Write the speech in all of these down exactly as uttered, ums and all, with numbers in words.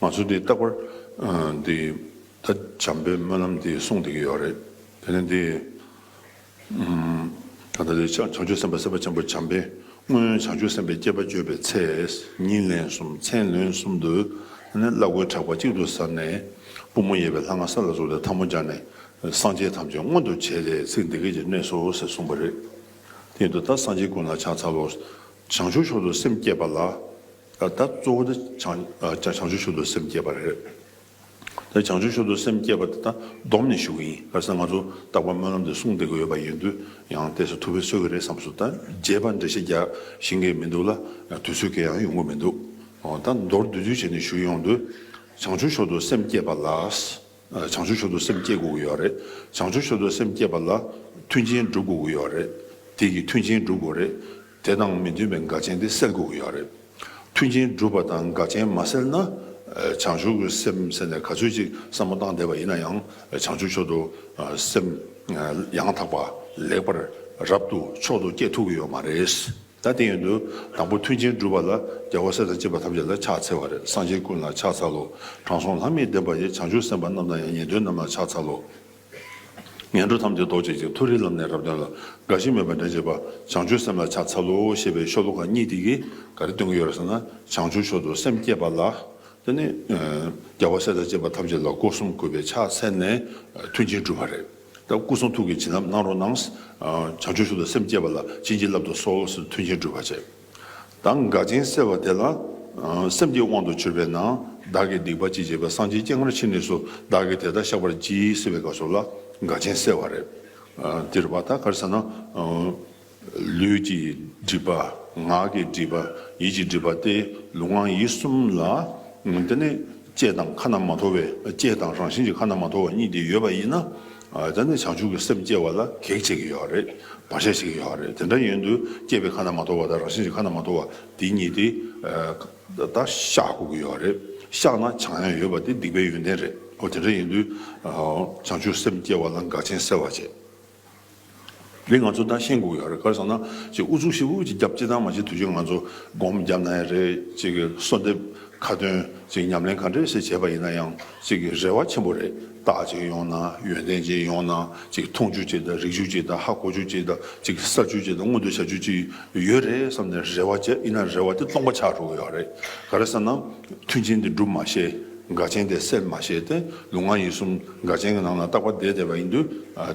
ང་ཚོ་འདི་རྟག་པར་འདི་ད་བྱམས་པའི་སྨོན་ལམ་འདི་གསུངས་བསྡད་ཀྱི་ཡོད་རེད། དེ་ནས་འདི་ད་ལྟ་འདི་བྱང་ཆུབ་སེམས་དཔའ་སེམས་དཔའ་ཆེན་པོ་བྱམས་པས་སྔོན་བྱང་ཆུབ་སེམས་དཔའི་བསྐྱེད་པ་བརྗོད་པའི་ཚེ། ཉིན་ལན་གསུམ་མཚན་ལན་གསུམ་དུ་ནི་བླ་གོས་ཕྲག་པ་གཅིག་ཏུ་གཟར་ནས། པུས་མོ་གཡས་པའི་ལྷ་ང་ས་ལ་བཙུགས་ཏེ་ཐལ་མོ་སྦྱར་ནས། སངས་རྒྱས་ཐམས་ཅད་མངོན་དུ་བྱས་ཏེ་ཚིག་འདི་སྐད་ཅེས་གནས་སོ་ཞེས་གསུངས་པ་རེད། དེ་ཡིན་དུས་ད་སངས་རྒྱས་ཀུན་ལ་ཕྱག་འཚལ་ལོ། བྱང་ཆུབ་མཆོག་ཏུ་སེམས་བསྐྱེད་པ་ལ། ད་གཙོ་བོ་དེ་བྱང་བྱང་ཆུབ་མཆོག་ཏུ་སེམས་བསྐྱེད་པ་རེད། ད་བྱང་ཆུབ་མཆོག་ཏུ་སེམས་བསྐྱེད་པ་དེ་ད་སྡོམ་ནས་ཞུ་གི་ཡིན། ག་རེ་ཟེར་ན་ང་ཚོ་རྟག་པར་སྨོན་ལམ་དེ་གསུངས་བསྡད་ཀྱི་ཡོད་པ་ཡིན་དུས་ཡང་ཏོག་ཙམ་ཐུགས་ཕན་གསོས་ཀྱི་རེད་བསམ་སོང་། ད་རྒྱས་པ་འགྲེལ་བཤད་རྒྱག་ཤེས་ཀྱི་མི་འདུག་ལ། དུས་ཚོད་ཀྱང་ཡོང་གི་མི་འདུག་ད་མདོར་བསྡུས་བསྡུས་བྱས་ནས་ཞུ་ཡོང་དུས། བྱང་ཆུབ་མཆོག་ཏུ་སེམས་བསྐྱེད་པ་ལ། བྱང་ཆུབ་མཆོག་ཏུ་སེམས་བསྐྱེད་དགོས་ཀྱི་ཡོད་རེད། བྱང་ཆུབ་མཆོག་ཏུ་སེམས་བསྐྱེད་པ་ལ་མཐུན་རྐྱེན་སྒྲུབ་དགོས་ཀྱི་ཡོད་རེད། དེ་གི་མཐུན་རྐྱེན་སྒྲུབ་དགོས་རེད། དེ་དང་མི་མཐུན་པའི་འགལ་རྐྱེན་དེ་སེལ་དགོས་ཀྱི་ཡོད་རེད། མཐུན་རྐྱེན་སྒྲུབ་པ་དང་འགལ་རྐྱེན་མ་སེལ་ན། བྱང་ཆུབ་ཀྱི་སེམས་ཟེར་ནས་ག་ཚོད་ཅིག་བསམ་བློ་བཏང་བསྡད་པ་ཡིན་ན་ཡང་བྱང་ཆུབ་མཆོག་ཏུ་སེམས་ཡང་དག་པ་ལེགས་པར་རབ་ཏུ་མཆོག་ཏུ་བསྐྱེད་ཐུབ་ཀྱི་ཡོད་མ་རེད། ད་དེ་ཡིན་དུས་དང་པོ་མཐུན་རྐྱེན་སྒྲུབ་པ་ལ་རྒྱལ་བ་སྲས་དང་བཅས་པ་ཐམས་ཅད་ལ་ཕྱག་འཚལ་བ་རེད། སངས་རྒྱས་ཀུན་ལ་ཕྱག་འཚལ་ལོ། དྲང་སྲོང་ལྷ་མིའི་བདེན་པ་ཡི། བྱང་ཆུབ་སེམས་དཔའ་རྣམས་དང་ཡང་། ཉན་ཐོས་རྣམས་ལ་ཕྱག་འཚལ་ལོ། ངན་འགྲོ་ཐམས་ཅད་ཟློག་བྱེད་ཅིང་། མཐོ་རིས་ལམ་ནས་རབ་བརྟན་ལ། འགའ་ཞིག་མོས་པ་འདྲེན་བྱེད་པ། བྱང་ཆུབ་སེམས་ལ་ཕྱག་འཚལ་ལོ་ཞེས་པའི་ཤོ་ལོ་ཀ་གཉིས་དེ་གིས་ག་རེ་སྟོན་གྱི་ཡོད་རེད་ཟེར་ན། བྱང་ཆུབ་མཆོག་ཏུ་སེམས་བསྐྱེད་པ་ལ། དེ་ནི་རྒྱལ་བ་སྲས་དང་བཅས་པ་ཐམས་ཅད་ལ་སྒོ་གསུམ་གུས་པས་ཕྱག་འཚལ་ནས་མཐུན་རྐྱེན་སྒྲུབ་པ་རེད། ད་སྐུ་གསུང་ཐུགས་ཀྱི་བྱིན་རླབས་གནང་རོགས་གནང་། བྱང་ཆུབ་མཆོག་ཏུ་སེམས་བསྐྱེད་པ་ལ་བྱིན་གྱིས་བརླབ་ཏུ་གསོལ་ཟེར་མཐུན་རྐྱེན་སྒྲུབ་པ་བྱེད། ད་འགལ་རྐྱེན་སེལ་བ་དེ་ལ། སེམས་ཀྱི་དབང་དུ་གྱུར་པས་ན། བདག་གིས་སྡིག་པ་ཅི་བགྱིས་པ། སངས་རྒྱས་སྤྱན་སྔར་ཕྱིན་ནས་སུ། བདག་གིས་དེ་དག་བཤགས་པར་བགྱི་ཟེར་བའི་སྐབས་སུ་ལ་འགལ་རྐྱེན་སེལ་བ་རེད། དེ་རེད་པ། ད་ག་རེ་ཟེར་ན། ལུས་ཀྱི་སྒྲིབ་པ། ངག་གི་སྒྲིབ་པ། ཡིད་ཀྱི་སྒྲིབ་པ་སྟེ་ལུས་ངག་ཡིད་གསུམ་ལ། དེ་ནི་ལྕེ་དང་ཁ་ན་མ་ཐོ་བའི། ལྕེ་དང་རང་བཞིན་གྱི་ཁ་ན་མ་ཐོ་བ་གཉིས་དེ་ཡོད་པ་ཡིན་ན། ད་ནི་བྱང་ཆུབ་ཀྱི་སེམས་སྐྱེ་བ་ལ་གེགས་བྱེད་ཀྱི་ཡོད་རེད། བར་ཆད་བྱེད་ཀྱི་ཡོད་རེད། དེ་འདྲ་ཡིན་དུས་ལྕེ་བའི་ཁ་ན་མ་ཐོ་བ་དང་རང་བཞིན་གྱི་ཁ་ན་མ་ཐོ་བ་དེ་གཉིས་དེ། ད་བཤགས་དགོས་ཀྱི་ཡོད་རེད། བཤགས་ན་བྱང་ཡང་ཡོད་པ་དེ་སྡིག་པའི་ཡོན་ཏན་རེད། འོ་དེ་འདྲ་ཡིན་དུས། བྱང་ཆུབ་སེམས་སྐྱེ་བ་ལ་འགལ་རྐྱེན་སེལ་བ་བྱེད། འདི་ང་ཚོ་ད་ཤེས་དགོས་ཡོད་རེད། ག་རེ་ཟེར་ན་ཅིག་ཨུ་ཚུགས་ཞེ་པོ་ཅིག་རྒྱབ་ཅི་ཐང་མ་བྱེད། དུས་ཅིག་ང་ཚོ་སྒོམ་རྒྱབ་ན་ཡང་རེད། ཅིག་གསོལ་འདེབས་ཁ་ཏོན་ཅིག་ཉམས་ལེན་ག་འདྲས་སེ་བྱས་པ་ཡིན་ན་ཡང་ཅིག་རེ་བ་ཆེན་པོ་རེད། རྟགས་ཅིག་ཡོང་ན། ཡོན་ཏན་ཅིག་ཡོང་ན། ཅིག་མཐོང་རྒྱུ་ཅིག་དང་། རིག་རྒྱུ་ཅིག་དང་། ཧ་གོ་རྒྱུ་ཅིག་དང་། ཅིག་གསལ་རྒྱུ་ཅིག་དང་། མངོན་དུ་བྱ་རྒྱུ་ཅིག་ཡོད་རེད་བསམ་ནས་རེ་བ་བྱས། ཡིན་ན་རེ་བ་དེ་སྟོང་པ་ཆགས་འགྲོ་གི་ཡོད་རེད། ག་རེ་ཟེར་ན་མཐུན་རྐྱེན་དེ་སྒྲུབ་མ་ཤེས། འགལ་རྐྱེན་དེ་སེལ་མ་ཤེས་ཏེ་ལུས་ངག་ཡིད་གསུམ་འགལ་རྐྱེན་གྱི་ནང་ལ་རྟག་པར་བསྡད་བསྡད་པ་ཡིན་དུས།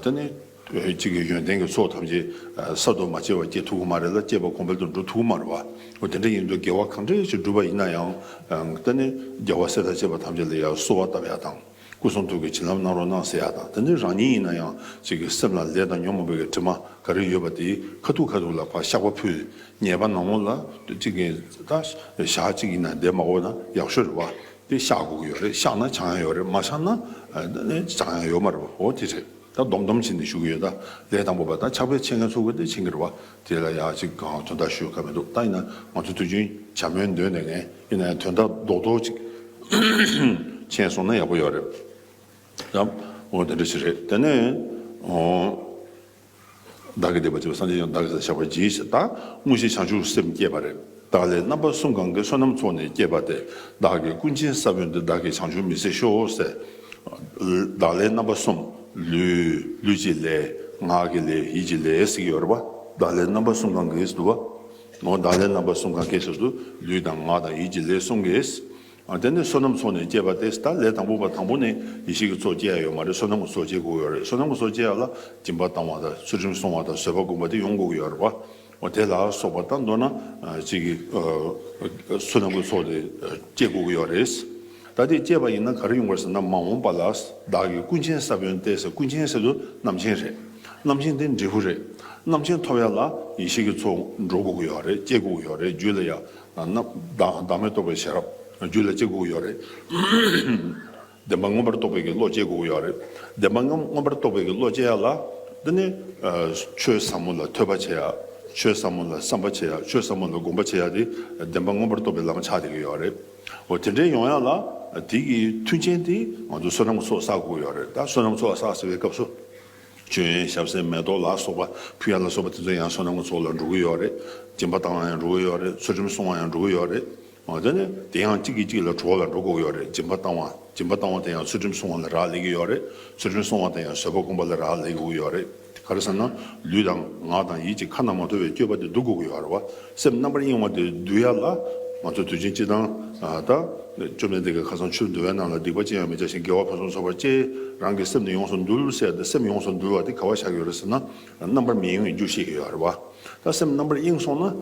དེ་ནི། གཅིག་གི་ཡོན་ཏན་གྱི་ཚོགས་ཐམས་ཅད་གསར་དུ་མ་སྐྱེས་པ་སྐྱེ་ཐུབ་ཀྱི་མ་རེད་ལ། སྐྱེས་པ་གོང་འཕེལ་དུ་འགྲོ་ཐུབ་ཀྱི་མ་རེད་བ། འོ་དེ་འདྲ་ཡིན་དུས་དགེ་བ་གང་འདྲ་ཞིག་བསྒྲུབས་པ་ཡིན་ན་ཡང་། ཨང་། དེ་ནི་རྒྱལ་བ་སྲས་དང་བཅས་པ་ཐམས་ཅད་ལ་ཡང་གསོལ་བ་བཏབ་ཡ་དང་། སྐུ་གསུང་ཐུགས་ཀྱི་བྱིན་རླབས་གནང་རོགས་གནང་ཟེར་ཡ་དང་། དེ་ནི་རང་ཉིད་ཡིན་ན་ཡང་གཅིག་གི་སེམས་ལ་ལས་དང་ཉོན་མོངས་པའི་གི་དྲི་མ་ག་རེ་ཡོད་པ་དེ་ཁ་ཐུག་ཁ་ཐུག་ལ་ཕར་བཤགས་པ་ཕུལ། ཉེས་པ་ནང་ལོགས་ལ་གཅིག་གི་ད་ཞག་གཅིག་ཡིན་ན་བསྡད་མ་དགོས་ན་ཡག་ཤོས་རེད་བ། དེ་བཤགས་དགོས་ཀྱི་ཡོད་རེད། བཤགས་ན་བྱང་ཡ་ཡོད་རེད། མ་བཤགས་ན་ཨ་ནི་བྱང་ཡ་ཡོད་མ་རེད་བ། འོ་དེ་རེད། ད་སྡོམ་སྡོམ་བྱས་ནས་ཞུ་གི་ཡོད། ད་ལས་དང་པོ་པ་ད་ཕྱག་དཔེ་ཕྱེ་མཁན་ཚོ་གི་དེ་མཁྱེན་གྱི་རེད་བ། དེ་ལ་ཡ་གཅིག་གང་དོན་དག་ཞུ་ཁ་མི་འདུག་ད་ཡིན་ན་ང་ཚོ་དུས་རྒྱུན་བྱ་སྨོན་འདོན་ནས་ངས་ཡིན་ན་ཡང་དོན་དག་རྡོག་རྡོག་ཅིག་མཁྱེན་སོང་ན་ཡག་པོ་ཡོད་རེད། ད་འོ་དེ་འདྲ་ཞིག་རེད། དེ་ནས་འོ། བདག་གིས་སྡིག་པ་ཅི་བགྱིས་པ། སངས་རྒྱས་ཀྱང་བདག་གིས་བཤགས་པར་བགྱི་ཞེས། ད་དངོས་གཞི་བྱང་ཆུབ་སེམས་བསྐྱེད་པ་རེད། བདག་ལས་རྣམ་པ་གསུམ་གང་གིས། བསོད་ནམས་ཚོགས་ནི་བསྐྱེད་པ་སྟེ། བདག་གི་ཀུན་མཁྱེན་ས་བོན་ཏེ། བདག་གིས་བྱང་ཆུབ་མི་ཟད་ཤོག་ཟེར། བདག་ལས་རྣམ་པ་གསུམ། ལུས། ལུས་ཀྱི་ལས། ངག་གི་ལས། ཡིད་ཀྱི་ལས་ཟེར་གྱི་ཡོད་རེད་བ། བདག་ལས་རྣམ་པ་གསུམ་གང་གིས་འདུག་བ། འོ་བདག་ལས་རྣམ་པ་གསུམ་གང་གིས་ཟེར་དུས་ལུས་དང་ངག་དང་ཡིད་ཀྱི་ལས་གསུམ་གྱིས། ཨ་དེ་ནས་བསོད་ནམས་ཚོགས་ནི་བསྐྱེད་པ་སྟེ། ད་ལས་དང་པོ་པ་དང་པོ་ནས་ཡེ་ཤེས་ཀྱི་ཚོགས་སྐྱེ་ཡ་ཡོད་མ་རེད། བསོད་ནམས་ཀྱི་ཚོགས་སྐྱེ་དགོས་ཡོད་རེད། བསོད་ནམས་ཀྱི་ཚོགས་སྐྱེ་ཡ་ལ་སྦྱིན་པ་བཏང་བ་དང་། ཚུལ་ཁྲིམས་བསྲུང་བ་དང་། བཟོད་པ་བསྒོམ་པ་དེ་ཡོང་དགོས་ཀྱི་ཡོད་རེད་བ། འོ་དེ་ལ་སོགས་པ་ད་མདོར་ན་ཨ་གཅིག་གི་ཨ་བསོད་ནམས་ཀྱི་ཚོགས་དེ་ཨ་སྐྱེ་དགོས་ཀྱི་ཡོད་རེད། ད་དེ་སྐྱེས་པ་ཡིན་ན་ག་རེ་ཡོང་དགོས་ཟེར་ན། མ་འོངས་པ་ལ་བདག་གི་ཀུན་མཁྱེན་ས་བོན་ཏེ་ཟེར། ཀུན་མཁྱེན་ཟེར་དུས་རྣམ་མཁྱེན་རེད། རྣམ་མཁྱེན་དེ་འབྲས་བུ་རེད། རྣམ་མཁྱེན་ཐོབ་ཡ་ལ་ཡེ་ཤེས་ཀྱི་ཚོགས་འགྲོ་དགོས་ཀྱི་ཡོད་རེད། སྐྱེ་དགོས་ཀྱི་ཡོད་རེད། རྒྱུད་ལ་ཡ། ན་བདག་བདག་མེད་རྟོགས་པའི་ཤེས་རབ་རྒྱུད་ལ་སྐྱེ་དགོས་ཡོད་རེད། བདེན་པ་མངོན་པར་རྟོགས་པའི་གི་བློ་སྐྱེ་དགོས་ཡོད་རེད། བདེན་པ་མངོན་མངོན་པར་རྟོགས་པའི་གི་བློ་སྐྱེ་ཡ་ལ། འདི་ནི་ཨ་ཆོས་ཟབ་མོ་ལ་ཐོས་པ་བྱེད་ཡ། ཆོས་ཟབ་མོ་ལ་བསམ་པ་བྱེད་ཡ། ཆོས་ཟབ་མོ་ལ་སྒོམ་པ་བྱེད་ཡ་དེ་བདེན་པ་མངོན་པར་རྟོགས་པའི་ལམ་ཆགས་བསྡད་ཀྱི་ཡོད་རེད། འོ་དེ་འདྲའི་ཡོང་ཡ་ལ་དེ་གི་མཐུན་རྐྱེན་དེ་ང་ཚོ་བསོད་ནམས་ཚོགས་བསགས་དགོས་ཡོད་རེད། ད་བསོད་ནམས་ཚོགས་བསགས་ཟེར་བའི་སྐབས་སུ། མཆོད་ཡོན་ཞབས་བསིལ་མེ་ཏོག་ལ་སོགས་པ་ཕུལ་ཡ་ལ་སོགས་པ་དེ་ཚོ་ཡང་བསོད་ནམས་ཀྱི་ཚོགས་ལ་འགྲོ་གི་ཡོད་རེད། སྦྱིན་པ་བཏང་བ་ཡང་འགྲོ་གི་ཡོད་རེད། ཚུལ་ཁྲིམས་བསྲུང་བ་ཡང་འགྲོ་གི་ཡོད་རེད། འོ་དེ་ནི་དེ་ཡང་གཅིག་གིས་གཅིག་ལ་གྲོགས་ལ་འགྲོ་དགོས་ཡོད་རེད། སྦྱིན་པ་བཏང་བ། སྦྱིན་པ་བཏང་བ་དེ་ཡང་ཚུལ་ཁྲིམས་སྲུང་བ་ལ་རག་ལས་ཀྱི་ཡོད་རེད། ཚུལ་ཁྲིམས་སྲུང་བ་དེ་ཡང་བཟོད་པ་སྒོམ་པ་ལ་རག་ལས་ཀྱི་ཡོད་རེད། ག་རེ་ཟེར་ན། ལུས་དང་ངག་དང་ཡིད་ཀྱི་ཁ་ན་མ་ཐོ་བའི་སྤྱོད་པ་དེ་སྡུག་དགོས་ཀྱི་ཡོད་རེད་བ། སེམས་རྣམ་པར་གཡེང་བ་དེ་སྡུག་ཡ་ལ། ང་ཚོ་དུས་རྒྱུན་སྤྱི་དང་། ད། བཅོམ་ལྡན་འདས་ཀྱིས་ཁ་སང་ཆོས་འདུལ་བའི་ནང་ལ་སྡིག་པ་ཅི་ཡང་མི་བྱ་ཞིང་དགེ་བ་ཕུན་སུམ་ཚོགས་པར་སྤྱད། རང་གི་སེམས་ནི་ཡོངས་སུ་འདུལ་ཟེར་ཏེ། སེམས་ཡོངས་སུ་འདུལ་བ་དེ་ག་བ་བཞག་ཡོད་རེད་ཟེར་ན། རྣམ་པར་མི་གཡེང་བའི་རྒྱུ་བཤད་ཀྱི་ཡོད་རེད་བ། ད་སེམས་རྣམ་པར་གཡེང་སོང་ན།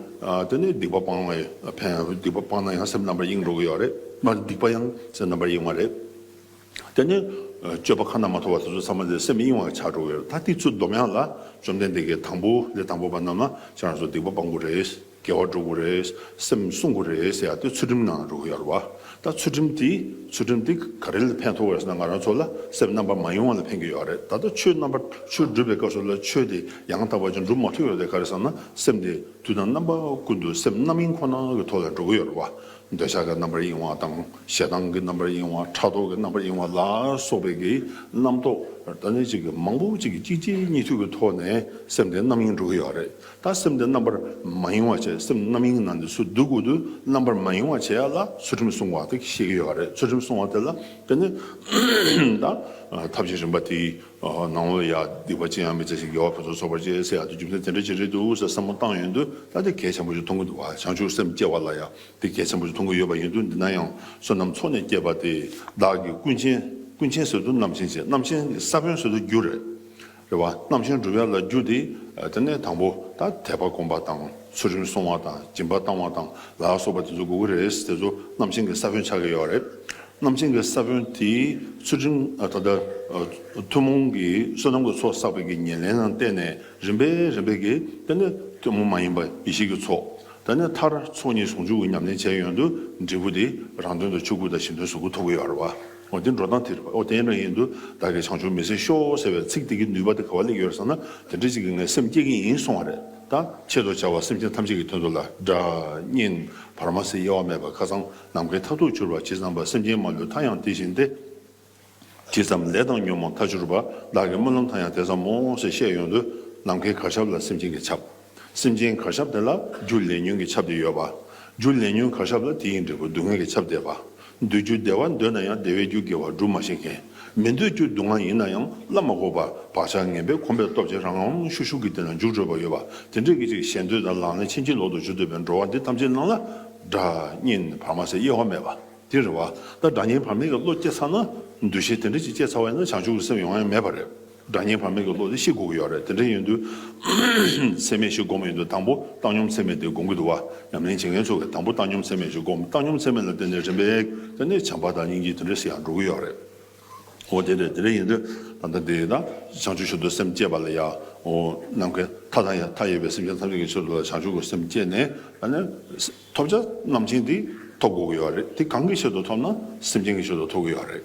དེ་ནི་སྡིག་པ་སྤང་བའི་ཕན། སྡིག་པ་སྤངས་ན་ཡང་སེམས་རྣམ་པར་གཡེང་འགྲོ་གི་ཡོད་རེད། མ་སྡིག་པ་ཡང་སེམས་རྣམ་པར་གཡེང་བ་རེད། དེ་ནི་སྤྱོད་པ་ཁ་ན་མ་ཐོ་བ་དེ་ཚོ་ཚང་མ་དེ་སེམས་གཡེང་བ་ཆགས་འགྲོ་གི་ཡོད་རེད། ད་དེ་ཚུར་སྡོམ་ཡག་ལ་བཅོམ་ལྡན་འདས་ཀྱིས་དང་པོ་ལས་དང་པོ་པ་རྣམས་ལ་ཁྱེད་རང་ཚོ་སྡིག་པ་སྤང་དགོས་རེད། དགེ་བ་སྒྲུབ་དགོས་རེད། སེམས་བསྲུང་དགོས་རེད་ཟེར་ཡག་དེ་ཚུལ་ཁྲིམས་ནང་འགྲོ་གི་ཡོད་རེད་བ། ད་ཚུལ་ཁྲིམས་དེ། ཚུལ་ཁྲིམས་དེ་ག་རེ་ལ་ཕན་ཐོགས་རེད་ཟེར་ན། ང་རང་ཚོ་ལ་སེམས་རྣམ་པར་མ་གཡེང་བ་ལ་ཕན་གྱི་ཡོད་རེད། ད་ལྟ་ཆོས་རྣམ་པར། ཆོས་སྒྲུབ་པའི་སྐབས་སུ་ལ་ཆོས་དེ་ཡང་དག་པ་ཅིག་སྒྲུབ་མ་ཐུབ་ཡོད་དེ། ག་རེ་ཟེར་ན། སེམས་དེ་དུས་དང་རྣམ་པ་ཀུན་ཏུ་སེམས་རྣམ་གཡེང་ཁོ་ན་གི་ཐོག་ལ་འགྲོ་གི་ཡོད་རེད་བ། འདོད་ཆགས་ཀྱི་རྣམ་པར་གཡེང་བ་དང་། ཞེ་སྡང་གི་རྣམ་པར་གཡེང་བ། ཕྲག་དོག་གི་རྣམ་པར་གཡེང་བ་ལ་སོགས་པའི་གི་རྣམ་རྟོག་ད་ནི་གཅིག་གི་མང་པོ་གཅིག་གིས་གཅིག་རྗེས་གཉིས་མཐུད་ཀྱི་ཐོག་ནས་སེམས་དེ་རྣམ་གཡེང་འགྲོ་གི་ཡོད་རེད། ད་སེམས་དེ་རྣམ་པར་མ་གཡེང་བ་བྱས། སེམས་རྣམ་གཡེང་ནང་དུ་ཚུར་འདུ་དགོས་དུས་རྣམ་པར་མ་གཡེང་བ་བྱེད་ཡ་ལ་ཚུལ་ཁྲིམས་སྲུང་བ་དེ་ཤེས་ཀྱི་ཡོད་རེད། ཚུལ་ཁྲིམས་སྲུང་བ་དེ་ལ་དེ་ནི་ད་ཐབས་ཀྱི་རིམ་པ་དེ་ནང་ལོགས་ཡ། སྡིག་པ་ཅི་ཡང་མི་བྱ་ཞིང་དགེ་བ་ཕུན་སུམ་ཚོགས་པར་སྤྱད་ཟེར་ཡ་དེ་རྒྱུ་མཚན་དེ་འདྲ་ཅིག་རེད་འདུག་ཟེར་བསམ་བློ་བཏང་ཡོང་དུས། ད་དེ་གལ་ཆེན་པོ་ཞིག་མཐོང་གི་འདུག་བ། བྱང་ཆུབ་སེམས་བསྐྱེད་པ་ལ་ཡ་དེ་གལ་ཆེན་པོ་ཞིག་མཐོང་གི་ཡོད་པ་ཡིན་དུས། འདི་ན་ཡང་བསོད་ནམས་ཚོགས་ནས་བསྐྱེད་པ་དེ་བདག་གི་ཀུན་མཁྱེན། ཀུན་མཁྱེན་ཟེར་དུས་རྣམ་མཁྱེན་བྱས། རྣམ་མཁྱེན་གྱི་ས་བོན་ཟེར་དུས་རྒྱུ་རེད། རེད་བ། རྣམ་མཁྱེན་སྒྲུབ་ཡ་ལ་རྒྱུ་དེ། དེ་ནས་དང་པོ་ད་དད་པ་སྒོམ་པ་དང་། ཚུལ་ཁྲིམས་སྲུང་བ་དང་། སྦྱིན་པ་བཏང་བ་དང་ལ་སོགས་པ་དེ་ཚོ་དགོས་ཀྱི་རེད། དེ་ཚོ་རྣམ་མཁྱེན་གྱི་ས་བོན་ཆགས་ཀྱི་ཡོད་རེད། རྣམ་མཁྱེན་གྱི་ས་བོན་དེ་ཚུལ་ཁྲིམས། ཨ། ད་ལྟ་ཐུན་མོང་གི་བསོད་ནམས་ཀྱི་ཚོགས་བསགས་པའི་གི་ཉེར་ལེན་ལ་བརྟེན་ནས་རིམ་པས་རིམ་པས་ཀྱིས། དེ་ནས་ཐུན་མོང་མ་ཡིན་པ་ཡེ་ཤེས་ཀྱི་ཚོགས། དེ་ནས་མཐར་ཚོགས་གཉིས་ཟུང་འཇུག་གི་ཉམས་ལེན་བྱས་ཡོང་དུས། འབྲས་བུ་དེ་རང་དོན་དུ་ཆོས་སྐུ་དང་གཞན་དོན་གཟུགས་སྐུ་ཐོབ་ཀྱི་ཡོད་རེད་བ། འོ་དེ་འགྲོ་སྟངས་དེ་རེད་བ། འོ་དེ་འདྲ་ཡིན་དུས། བདག་གིས་བྱང་ཆུབ་མི་ཟད་ཤོག་ཟེར་བའི་ཚིག་དེ་གི་ནུས་པ་དེ་ག་བ་སླེབས་ཡོད་རེད་ཟེར་ན། དེ་འདྲ་ཅིག་གིས་ངས་སེམས་བསྐྱེད་ཀྱི་ཡིན་གསུང་བ་རེད། ད་ཆེད་དུ་བྱ་བ་སེམས་ཅན་ཐམས་ཅད་ཀྱི་དོན་དུ་ལ། སྒྲ་སྙན་བར་མ་ཟད་དབྱེ་བ་མེད་པ། ཁ་སང་ནམ་མཁའི་མཐར་ཐུག་གྱུར་པ་ཇི་ཙམ་པ། སེམས་ཅན་མ་ལུས་མཐའ་ཡང་དེ་བཞིན་ཏེ། ཇི་ཙམ་ལས་དང་ཉོན་མོངས་མཐར་གྱུར་པ། བདག་གི་སྨོན་ལམ་མཐའ་ཡང་དེ་ཙམ་མོ་ཟེར་བཤད་ཡོང་དུས། ནམ་མཁའི་གར་ཞབས་ལ་སེམས་ཅན་གྱིས་ཁྱབ། སེམས་ཅན་གར་ཞབས་དེ་ལ་རྒྱུ་ལས་ཉོན་གྱིས་ཁྱབ་སྟེ་ཡོད་པ། རྒྱུ་ལས་ཉོན་གར་ཞབས་ལ་དེ་ཡི་འབྲས་བུ་སྡུག་བསྔལ་གྱིས་ཁྱབ་བསྡད་པ། འདོད་རྒྱུ་བདེ་བ་འདོད་ན་ཡང་། བདེ་བའི་རྒྱུ་དགེ་བ་སྒྲུབ་མ་ཤེས་མཁན། མི་འདོད་རྒྱུ་སྡུག་བསྔལ་ཡིན་ན་ཡང་སླབ་མ་དགོས་པར་བག་ཆགས་ངན་པས་གོམས་པའི་སྟོབས་ཀྱིས་རང་ཤུགས་ཤུགས་ཀྱིས་དེ་ལ་འཇུག་འགྲོ་བ་ཡོད་པ། དེ་འདྲའི་གི་ཅིག་ཞེ་འདོད་དང་ལག་ལེན་ཕྱིན་ཅི་ལོག་ཏུ་འགྱུར་འདོད་པའི་འགྲོ་བ་འདི་ཐམས་ཅད་ནང་ལ། སྒྲ་སྙན་བར་མ་ཟད་དབྱེ་བ་མེད་པ། དེ་རེད་བ། ད་སྒྲ་སྙན་བར་མའི་གི་བློ་སྐྱེས་ཚར་ན། འདུ་ཤེས་དེ་འདྲ་ཅིག་སྐྱེས་ཚར་བ་ཡིན་ན་བྱང་ཆུབ་ཀྱི་སེམས་ཡོང་ཡ་མེད་པ་རེད། སྒྲ་སྙན་བར་མའི་གི་བློ་དེ་ཤེས་དགོས་ཀྱི་ཡོད་རེད། དེ་འདྲ་ཡིན་དུས། ཚད་མེད་བཞི་སྒོམ་ཡོང་དུས། དང་པོ་བཏང་སྙོམས་ཚད་མེད་དེ་སྒོམ་གྱི་འདུག་བ། ཉམས་ལེན་བྱེད་མཁན་ཚོ་གིས་དང་པོ་བཏང་སྙོམས་ཚད་མེད་བཞི་སྒོམ། བཏང་སྙོམས་ཚད་མེད་ལ་བརྟེན་ནས་རིམ་པས་དེ་ནས་བྱམས་པ་དང་སྙིང་རྗེ་དེ་འདྲ་ཟེར་ཡང་འགྲོ་གི་ཡོད་རེད། འོ་དེ་རེད། དེ་འདྲ་ཡིན་དུས་ད་ལྟ་དེ་ད་བྱང་ཆུབ་མཆོག་ཏུ་སེམས་བསྐྱེད་པ་ལ་ཡ། འོ་ནམ་མཁའི་མཐའ་དང་ཡང་མཐའ་ཡས་པའི་སེམས་ཅན་ཐམས་ཅད་ཀྱི་ཆེད་དུ་ལ་བྱང་ཆུབ་ཀྱི་སེམས་བསྐྱེད་ནས། ཨ་ནི་ཐོབ་བྱ་རྣམ་མཁྱེན་དེ་ཐོབ་དགོས་ཀྱི་ཡོད་རེད། དེ་གང་གི་ཆེད་དུ་ཐོབ་ན། སེམས་ཅན་གྱི་ཆེད་དུ་ཐོབ་ཀྱི་ཡོད་རེད།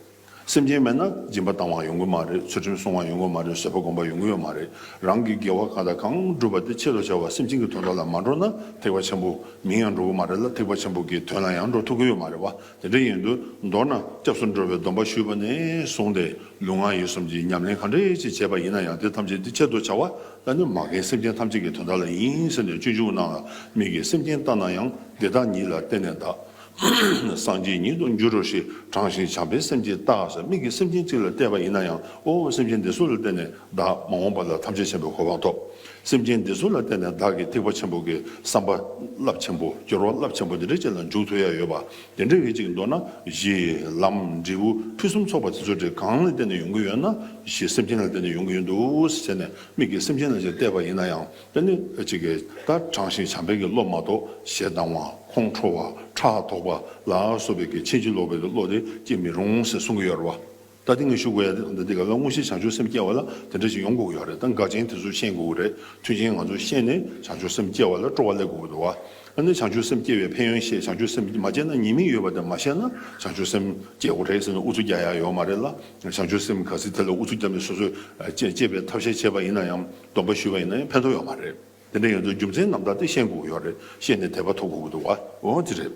སེམས་ཅན་མེད་ན་སྦྱིན་པ་བཏང་བ་ཡོང་གི་མ་རེད། ཚུལ་ཁྲིམས་སྲུང་བ་ཡོང་གི་མ་རེད། བཟོད་པ་སྒོམ་པ་ཡོང་གི་ཡོད་མ་རེད། རང་གི་དགེ་བ་གང་དང་གང་བསྒྲུབས་པ་དེ་ཆེད་དུ་བྱ་བ་སེམས་ཅན་གྱི་དོན་དག་ལ་མ་འགྲོ་ན། ཐེག་པ་ཆེན་པོ་མིང་ཡང་འགྲོ་གི་མ་རེད་ལ། ཐེག་པ་ཆེན་པོ་གི་དོན་ལ་ཡང་འགྲོ་ཐུབ་ཀྱི་ཡོད་མ་རེད་བ། དེ་འདྲ་ཡིན་དུས་མདོར་ན་སྐྱབས་སུ་འགྲོ་བའི་སྡོམ་པ་ཞུས་པ་ནས་བཟུང་སྟེ། ལུས་ངག་ཡིད་གསུམ་གྱི་ཉམས་ལེན་གང་འདྲ་ཅིག་བྱས་པ་ཡིན་ན་ཡང་། དེ་ཐམས་ཅད་དེ་ཆེད་དུ་བྱ་བ། ད་ནི་མ་རྒན་སེམས་ཅན་ཐམས་ཅད་ཀྱི་དོན་དག་ལ་ཡིན་ཟེར་ནས། སྤྱོད་འཇུག་ནང་ལ། མིག་གིས་སེམས་ཅན་ལྟ་ན་ཡང་། དེ་དག་ཉིད་ལ་བལྟས་ནས་བདག་སངས་རྒྱས་ཉིད་དུ་འགྱུར་རོ་ཞེས། དྲང་ཞིང་བྱམས་པའི་སེམས་ཀྱིས་བལྟ་ཟེར། མིག་གིས་སེམས་ཅན་གཅིག་ལ་བལྟས་པ་ཡིན་ན་ཡང་། ཨོ་སེམས་ཅན་འདི་ཚོ་ལ་བལྟས་ནས་བདག་མ་འོངས་པ་ལ་ཐམས་ཅད་མཁྱེན་པའི་གོ་འཕང་ཐོབ། སེམས་ཅན་འདི་ཚོ་ལ་བརྟེན་ནས་བདག་གིས་ཐེག་པ་ཆེན་པོ་གི་བསམ་པ་རླབས་ཆེན་པོ། སྦྱོར་བ་རླབས་ཆེན་པོ་འདི་འདྲ་ཅིག་ལ་འཇུག་ཐུབ་ཡ་ཡོད་པ། དེ་འདྲ་ཡོད་ཅིག་མདོར་ན་གཞི་ལམ་འབྲས་བུ་ཕུན་སུམ་ཚོགས་པ་དེ་ཚོ་དེ་གང་ལ་བརྟེན་ནས་ཡོང་གི་ཡོད་ན། གཞི་སེམས་ཅན་ལ་བརྟེན་ནས་ཡོང་གི་ཡོད་འདུག་ཟེར་ནས། མིག་གིས་སེམས་ཅན་ལ་ཅིག་བལྟས་པ་ཡིན་ན་ཡང་། དེ་ནི་ཅིག་གི་ད་དྲང་ཞིང་བྱམས་པའི་གི་བློ་མ་གཏོགས། ཞེ་སྡང་བ། ཁོང་ཁྲོ་བ། ཕྲག་དོག་པ་ལ་སོགས་པའི་གི་ཕྱིན་ཅི་ལོག་པའི་གི་བློ་དེ་སྐྱེ་མི་རུང་ཟེར་གསུང་གི་ཡོད་རེད་བ། ད་དེ་ངས་ཞུ་དགོས་ཡ་དེ། ད་འདི་ག་ལ་དངོས་གཞི་བྱང་ཆུབ་སེམས་སྐྱེ་བ་ལ་དེ་འདྲ་ཞིག་ཡོང་དགོས་ཀྱི་ཡོད་རེད། ད་འགལ་རྐྱེན་དེ་ཚོ་ཤེས་དགོས་ཀྱི་རེད། མཐུན་རྐྱེན་ང་ཚོ་ཤེས་ནས་བྱང་ཆུབ་སེམས་སྐྱེ་བ་ལ་སྤྲོ་བ་སླེབས་དགོས་ཀྱི་འདུག་བ། ཨ་ནི་བྱང་ཆུབ་སེམས་སྐྱེ་བའི་ཕན་ཡོན་ཤེས། བྱང་ཆུབ་སེམས་མ་སྐྱེས་ན་ཉེས་དམིགས་ཡོད་པ་དེ་མ་ཤེས་ན། བྱང་ཆུབ་སེམས་སྐྱེ་དགོས་རེད་ཟེར་ནས་ཨུ་ཚུགས་རྒྱག་ཡ་ཡོད་མ་རེད་ལ། བྱང་ཆུབ་སེམས་ག་ཚོད་དེ་ལ་ཨུ་ཚུགས་རྒྱབ་ནས་སོ་སོས་སྐྱེ་སྐྱེ་བའི་ཐབས་ཤེས་བྱས་པ་ཡིན་ན་ཡང་། སྡོམ་པ་ཞུས་པ་ཡིན་ན་ཡང་ཕན་ཐོགས་ཡོད་མ་རེད། དེ་འདྲ་ཡིན་དུས་རྒྱུ་མཚན་རྣམ་དག་དེ་ཤེས་དགོས་ཀྱི་ཡོད་རེད། ཤེས་ནས་དད་པ་ཐོབ་དགོས་ཀྱི་འདུག་བ། འོ་དེ་རེད།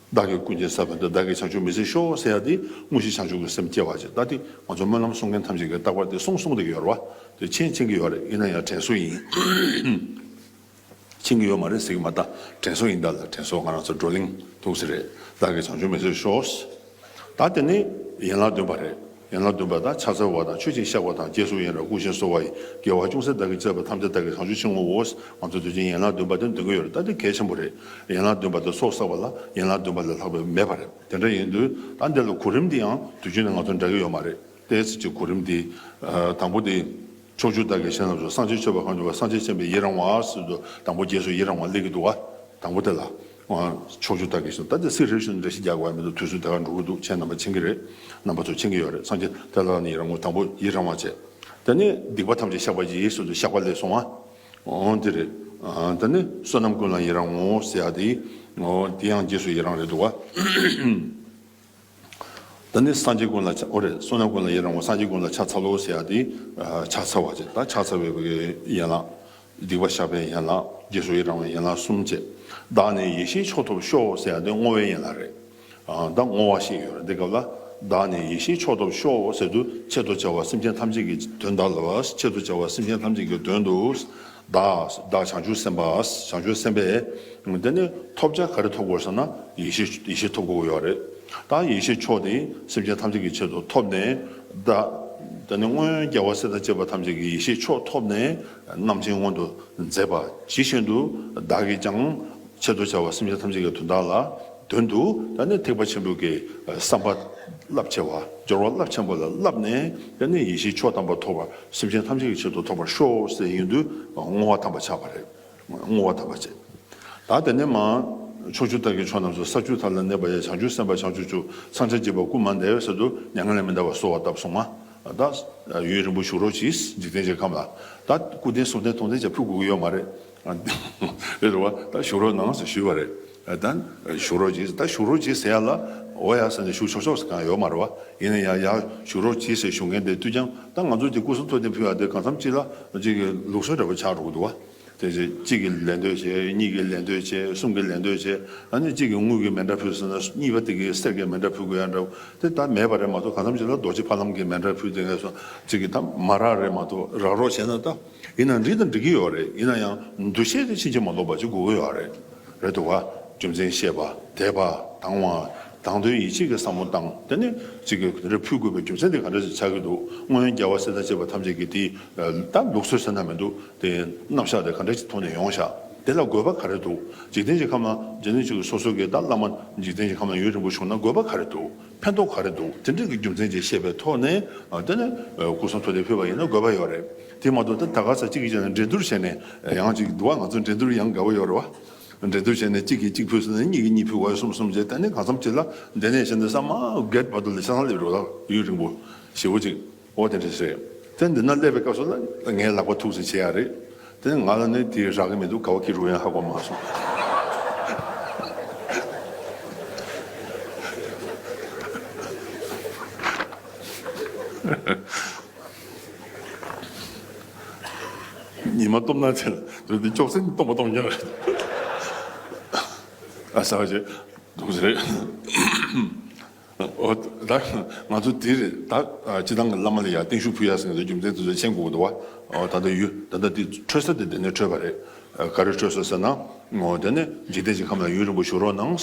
བདག་གི་ཀུན་མཁྱེན་ས་བོན་དུ། བདག་གིས་བྱང་ཆུབ་མི་ཟད་ཤོག་ཟེར་ཡ་དེ་དངོས་གཞི་བྱང་ཆུབ་ཀྱི་སེམས་སྐྱེ་བ་ཅིག་ད་དེ་ང་ཚོ་སྨོན་ལམ་གསུང་མཁན་ཐམས་ཅད་ཀྱིས་རྟག་པར་དེ་གསུང་གསུང་བསྡད་ཀྱི་ཡོད་རེད་བ། དེ་མཁྱེན་མཁྱེན་གྱི་ཡོད་རེད། ཡིན་ན་ཡང་དྲན་གསོ་ཡིན། ཕྱིན་གྱི་ཡོད་མ་རེད་ཟེར་གྱི་མ་རེད། ད་དྲན་གསོ་ཡིན་ད་ལ། དྲན་གསོ་ང་རང་ཚོ་བགྲོ་གླེང་ཐུག་ས་རེད། བདག་གིས་བྱང་ཆུབ་མི་བཟོད་ཤོག། ད་དེ་ནི་ཡན་ལག་བདུན་པ་རེད། ཡན་ལག་བདུན་པ་ད་ཕྱག་འཚལ་བ་དང་མཆོད་ཅིང་བཤགས་པ་དང་། རྗེས་སུ་ཡི་རང་བ་བསྐུལ་ཞིང་གསོལ་བ་ཡི། དགེ་བ་ཅུང་ཟད་བདག་གིས་བྱས་པ་ཐམས་ཅད་བདག་གིས་བྱང་ཆུབ་ཕྱིར་བསྔོའོ། ང་ཚོ་དུས་རྒྱུན་ཡན་ལག་བདུན་པ་དེ་འདོན་གྱི་ཡོད་རེད། ད་དེ་གལ་ཆེན་པོ་རེད། ཡན་ལག་བདུན་པ་དེ་ཚོགས་བསགས་པ་ལ་ཡན་ལག་བདུན་པ་ལས་ལྷག་པ་མེད་པ་རེད། དེ་འདྲ་ཡིན་དུས་ད་འདི་ལ་གོ་རིམ་འདི་ཡང་དུས་རྒྱུན་ནས་ང་ཚོ་འདྲ་གི་ཡོད་མ་རེད། ཏོག་ཙམ་གྱི་གོ་རིམ་འདི། ཨ། དང་པོ་དེ། ཕྱོགས་བཅུ་དག་གི་གཞན་རྣམས་སུ། སངས་རྒྱས་མཆོད་པ་གང་བྱུང་བ། སངས་རྒྱས་མཁྱེན་པའི་ཡི་རང་བ་ཟེར་དུས་དང་པོ་རྗེས་སུ་ཡི་རང་བ་སླེབས་ཀྱི་འདུག་བ། དང་པོ་དེ་ལ། ཨ། ཕྱོགས་བཅུ་དག་གི་གཞན། ད་དེ་ཚིག་རེ་བཞིན་འགྲེལ་བཤད་རྒྱག་དགོས་པ་མི་འདུག་དུས་ཚོད་དེ་གར་འགྲོ་གི་འདུག་ཁྱེད་རྣམ་པ་མཁྱེན་གྱི་རེད། རྣམ་པ་ཚོ་མཁྱེན་གྱི་ཡོད་རེད། སངས་རྒྱས་དེ་ལ་ནི་ཡི་རང་ངོ་། དང་པོ་ཡི་རང་བ་བྱས། དེ་ནས་སྡིག་པ་ཐམས་ཅད་བཤགས་པ་ཡིས་ཟེར་དུས་བཤགས་པ་སླེབས་སོང་བ། འོ་དེ་རེད། ཨ། དེ་ནས་བསོད་ནམས་ཀུན་ལ་ཡི་རང་ངོ་ཟེར་ཡ་དེ། འོ་དེ་ཡང་རྗེས་སུ་ཡི་རང་རེད་འདུག་བ། ད་ནི་སངས་རྒྱས་ཀུན་ལ་ཕྱག་འོ་རེད། བསོད་ནམས་ཀུན་ལ་ཡི་རང་ངོ་། སངས་རྒྱས་ཀུན་ལ་ཕྱག་འཚལ་ལོ་ཟེར་ཡ་དེ། ཨ། ཕྱག་འཚལ་བ་བྱས། ད་ཕྱག་འཚལ་བའི་ཡན་ལག་སྡིག་པ་བཤགས་པའི་ཡན་ལག་རྗེས་སུ་ཡི་རང་བའི་ཡན་ལག་གསུམ་བྱས། བདག་ནི་ཡེ་ཤེས་མཆོག་ཐོབ་ཤོག་ཟེར་ཡ་དེ་བསྔོ་བའི་ཡན་ལག་རེད། ཨ། ད་བསྔོ་བ་ཞིག་ཡོད་རེད། འདི་སྐབས་ལ་བདག་ནི་ཡེ་ཤེས་མཆོག་ཐོབ་ཤོག་ཟེར་དུས་ཆེད་དུ་བྱ་བ་སེམས་ཅན་ཐམས་ཅད་ཀྱི་དོན་དག་ལ། ཆེད་དུ་བྱ་བ་སེམས་ཅན་ཐམས་ཅད་ཀྱི་དོན་དུ། བདག་བདག་བྱང་ཆུབ་སེམས་དཔའ། བྱང་ཆུབ་སེམས་དཔས། དེ་ནི་ཐོབ་བྱ་ག་རེ་ཐོབ་དགོས་ཟེར་ན། ཡེ་ཤེས། ཡེ་ཤེས་ཐོབ་དགོས་ཡོད་རེད། ད་ཡེ་ཤེས་མཆོག་དེ་སེམས་ཅན་ཐམས་ཅད་ཀྱི་ཆེད་དུ་ཐོབ་ནས། བདག་དེ་ནི་སྔོན་རྒྱལ་བ་སྲས་དང་བཅས་པ་ཐམས་ཅད་ཀྱི་ཡེ་ཤེས་མཆོག་ཐོབ་ནས། རྣམ་མཁྱེན་མངོན་དུ་མཛད་པ་ཇི་བཞིན་དུ་བདག་གིས་ཀྱང་ཆེད་དུ་བྱ་བ་སེམས་ཅན་ཐམས་ཅད་ཀྱི་དོན་དག་ལ། དོན་དུ་ད་ནི་ཐེག་པ་ཆེན་པོའི་གི་བསམ་པ་རླབས་ཆེ་བ། སྦྱོར་བ་རླབས་ཆེན་པོ་ལ་བསླབས་ནས། ད་ནི་ཡེ་ཤེས་མཆོག་དམ་པ་ཐོབ་པར། སེམས་ཅན་ཐམས་ཅད་ཀྱི་ཆེད་དུ་ཐོབ་པར་ཤོག་ཟེར་ཡིན་དུས་བསྔོ་བ་དམ་པ་ཆགས་པ་རེད། བསྔོ་བ་དམ་པ་བྱེད། ད་དེ་ནས་མར་ཕྱོགས་བཅུ་དག་གི་ཕྱོགས་རྣམས་སུ། ས་བཅུ་མཐའ་ལ་གནས་པ་ཡི། བྱང་ཆུབ་སེམས་དཔའ་བྱང་ཆུབ་མཆོག། ཚངས་པས་བསྐྱེད་པ་བསྐུལ་མ་འདས་ཟེར་དུས་མྱ་ངན་ལས་མི་འདའ་བར་གསོལ་བ་བཏབ་སོང་ང་། ད་ཡུན་རིང་པོ་བཞུགས་རོགས་གྱིས། འཇིག་རྟེན་གྱི་ཁམས་ལ། ད་སྐུ་རྟེན་གསུང་རྟེན་མཐོང་རྟེན་བཅས་ཕུལ་དགོས་ཀྱི་ཡོད་མ་རེད། རེད་བ། ད་བཞུགས་རོགས་གནང་ཟེར་ཞུས་པ་རེད། ད་བཞུགས་རོགས་གྱིས། ད་བཞུགས་རོགས་གྱིས་ཟེར་ཡ་ལ། འོ་ཡ་ཟེར་ནས་བཞུགས་ཆོག་ཆོག་ཟེར་གང་ཡོད་མ་རེད་བ། ཡིན་ན་ཡང་ཡ་བཞུགས་རོགས་གྱིས་ཟེར་ཞུ་མཁན་དེ་དུས་ཀྱང་། ད་ང་ཚོ་དེ་སྐུ་གསུང་ཐུགས་རྟེན་ཕུལ་ཡ་དེ་གང་འཚམ་ཅིག་ལ་ཅིག་གི་ལུགས་སྲོལ་འདྲ་པོ་ཆགས་འགྲོ་གི་འདུག་བ། དེ་ཚེ་གཅིག་གིས་ལད་ཟློས་བྱས། གཉིས་ཀྱིས་ལད་ཟློས་བྱས། གསུམ་གྱིས་ལད་ཟློས་བྱས། ཨ་ནི་གཅིག་གིས་དངུལ་གྱི་མཎྜལ་ཕུལ་སོང་ན། གཉིས་པ་དེ་གིས་གསེར་གྱི་མཎྜལ་ཕུལ་དགོས་ཡ་འདྲ་པོ་དེ་ད་མེད་པ་རེད་མ་གཏོགས། གང་འཚམ་ཅིག་ལ་རྡོ་རྗེ་ཕ་ལམ་གྱི་མཎྜལ་ཕུལ་དེ་ངས་སོང་གཅིག་གིས་ད་མ་རག་རེད་མ་གཏོགས། རག་རོགས་བྱས་ན་ད། ཡིན་ན་འགྲིག་དང་འགྲིག་གི་ཡོད་རེད། ཡིན་ན་ཡང་འདུ་ཤེས་དེ་ཕྱིན་ཅི་མ་ལོག་པ་ཅིག་དགོས་ཀྱི་ཡོད་རེད། རེད་འདུག་བ། རྒྱུ་མཚན་ཤེས་པ། དད་པ། དང་བ། དང་དོན་ཡིད་ཆེས་ཀྱི་བསམ་བློ་བཏང་། དེ་ནས་གཅིག་གིས་རེ་ཕུལ་དགོས་པའི་རྒྱུ་མཚན་དེ་ག་འདྲ་ཞིག་ཆགས་ཀྱི་འདུག་སྔོན་རྒྱལ་བ་སྲས་དང་བཅས་པ་ཐམས་ཅད་ཀྱིས་དེ་ད་ལུགས་སྲོལ་ཟེར་ན་མི་འདུག་དེ་རྣམ་གཞག་དེ་ག་འདྲ་ཞིག་ཐོག་ནས་ཡོང་ཤག་དེ་ལ་དགོས་པ་ག་རེ་འདུག་འཇིག་རྟེན་གྱི་ཁམས་ལ་འཇིག་རྟེན་གྱི་སོ་སོ་གི་ད་བླ་མ་འཇིག་རྟེན་གྱི་ཁམས་ལ་ཡུན་རིང་པོ་བཞུགས་ན་དགོས་པ་ག་རེ་འདུག་ཕན་ཐོགས་ག་རེ་འདུག་དེ་འདྲ་གི་རྒྱུ་མཚན་ཅིག་ཤེས་པའི་ཐོག་ནས། ཨ། དེ་ནས་སྐུ་གསུང་ཐུགས་རྟེན་ཕུལ་བ་ཡིན་ན་དགོས་པ་ཡོད་རེད། དེ་མ་གཏོགས་ད་ད་ག་ས་གཅིག་གིས་བྱས་ན་འགྲན་བསྡུར་བྱས་ནས་ཡང་ཅིག་འདུག་བ། ང་ཚོ་འགྲན་བསྡུར་ཡང་དགའ་བོ་ཡོད་རེད་བ། འགྲན་བསྡུར་བྱས་ནས་གཅིག་གིས་གཅིག་ཕུལ་སོང་ན། གཉིས་ཀྱིས་གཉིས་ཕུལ་བ། གསུམ། གསུམ་བྱས། དེ་ནས་གང་འཚམ་ཅིག་ལ་འདི་ནས་བྱས་ན་ས་མ་བརྒྱད་བར་དུ་ལ་ཆ་ཚང་སླེབས་རོགས་ལ། ཡུན་རིང་པོ་ཞེ་པོ་ཅིག་འོ་དེ་འདྲ་རེད། དེ་འདི་ན་སླེབས་པའི་སྐབས་སུ་ལ་ངའི་ལག་པ་ཐུག་ཟེར་བྱེད་ཡ་རེད། དེ་ང་ལ་ནི་དེ་རག་གི་མི་འདུག་ག་བ་ཁྱེར་རུ་ཡང་ཧ་གོ་མ་སོང་། ཉི་མ་སྟོབས་ན་ཆེ་ལ་དེ་ཅོག་ཙེ་སྟོང་པ་སྟོང་རྐྱང་རེད། ཨ་ས་བ་ཆེ་འདུག་ཟེར། ཨོ། ད་ང་ཚོ་དེ་རེད། ད་སྤྱི་བཏང་གི་བླ་མ་ལ་ཡ་བརྟན་བཞུགས་ཕུལ་ཡ་ཟེར་ནས་རྒྱུ་མཚན་དེ་ཚོ་མཁྱེན་དགོས་ཀྱི་འདུག་བ། ཨོ། ད་ལྟ་ཡུལ་ད་ལྟ་དེ་འཕྲོད་ས་དེ་དེ་ནས་འཕྲོད་པ་རེད། ག་རེ་འཕྲོད་སོང་ཟེར་ན། ཨོ། དེ་ནས་འཇིག་རྟེན་གྱི་ཁམས་ལ་ཡུན་རིང་པོ་བཞུགས་རོགས་གནང་།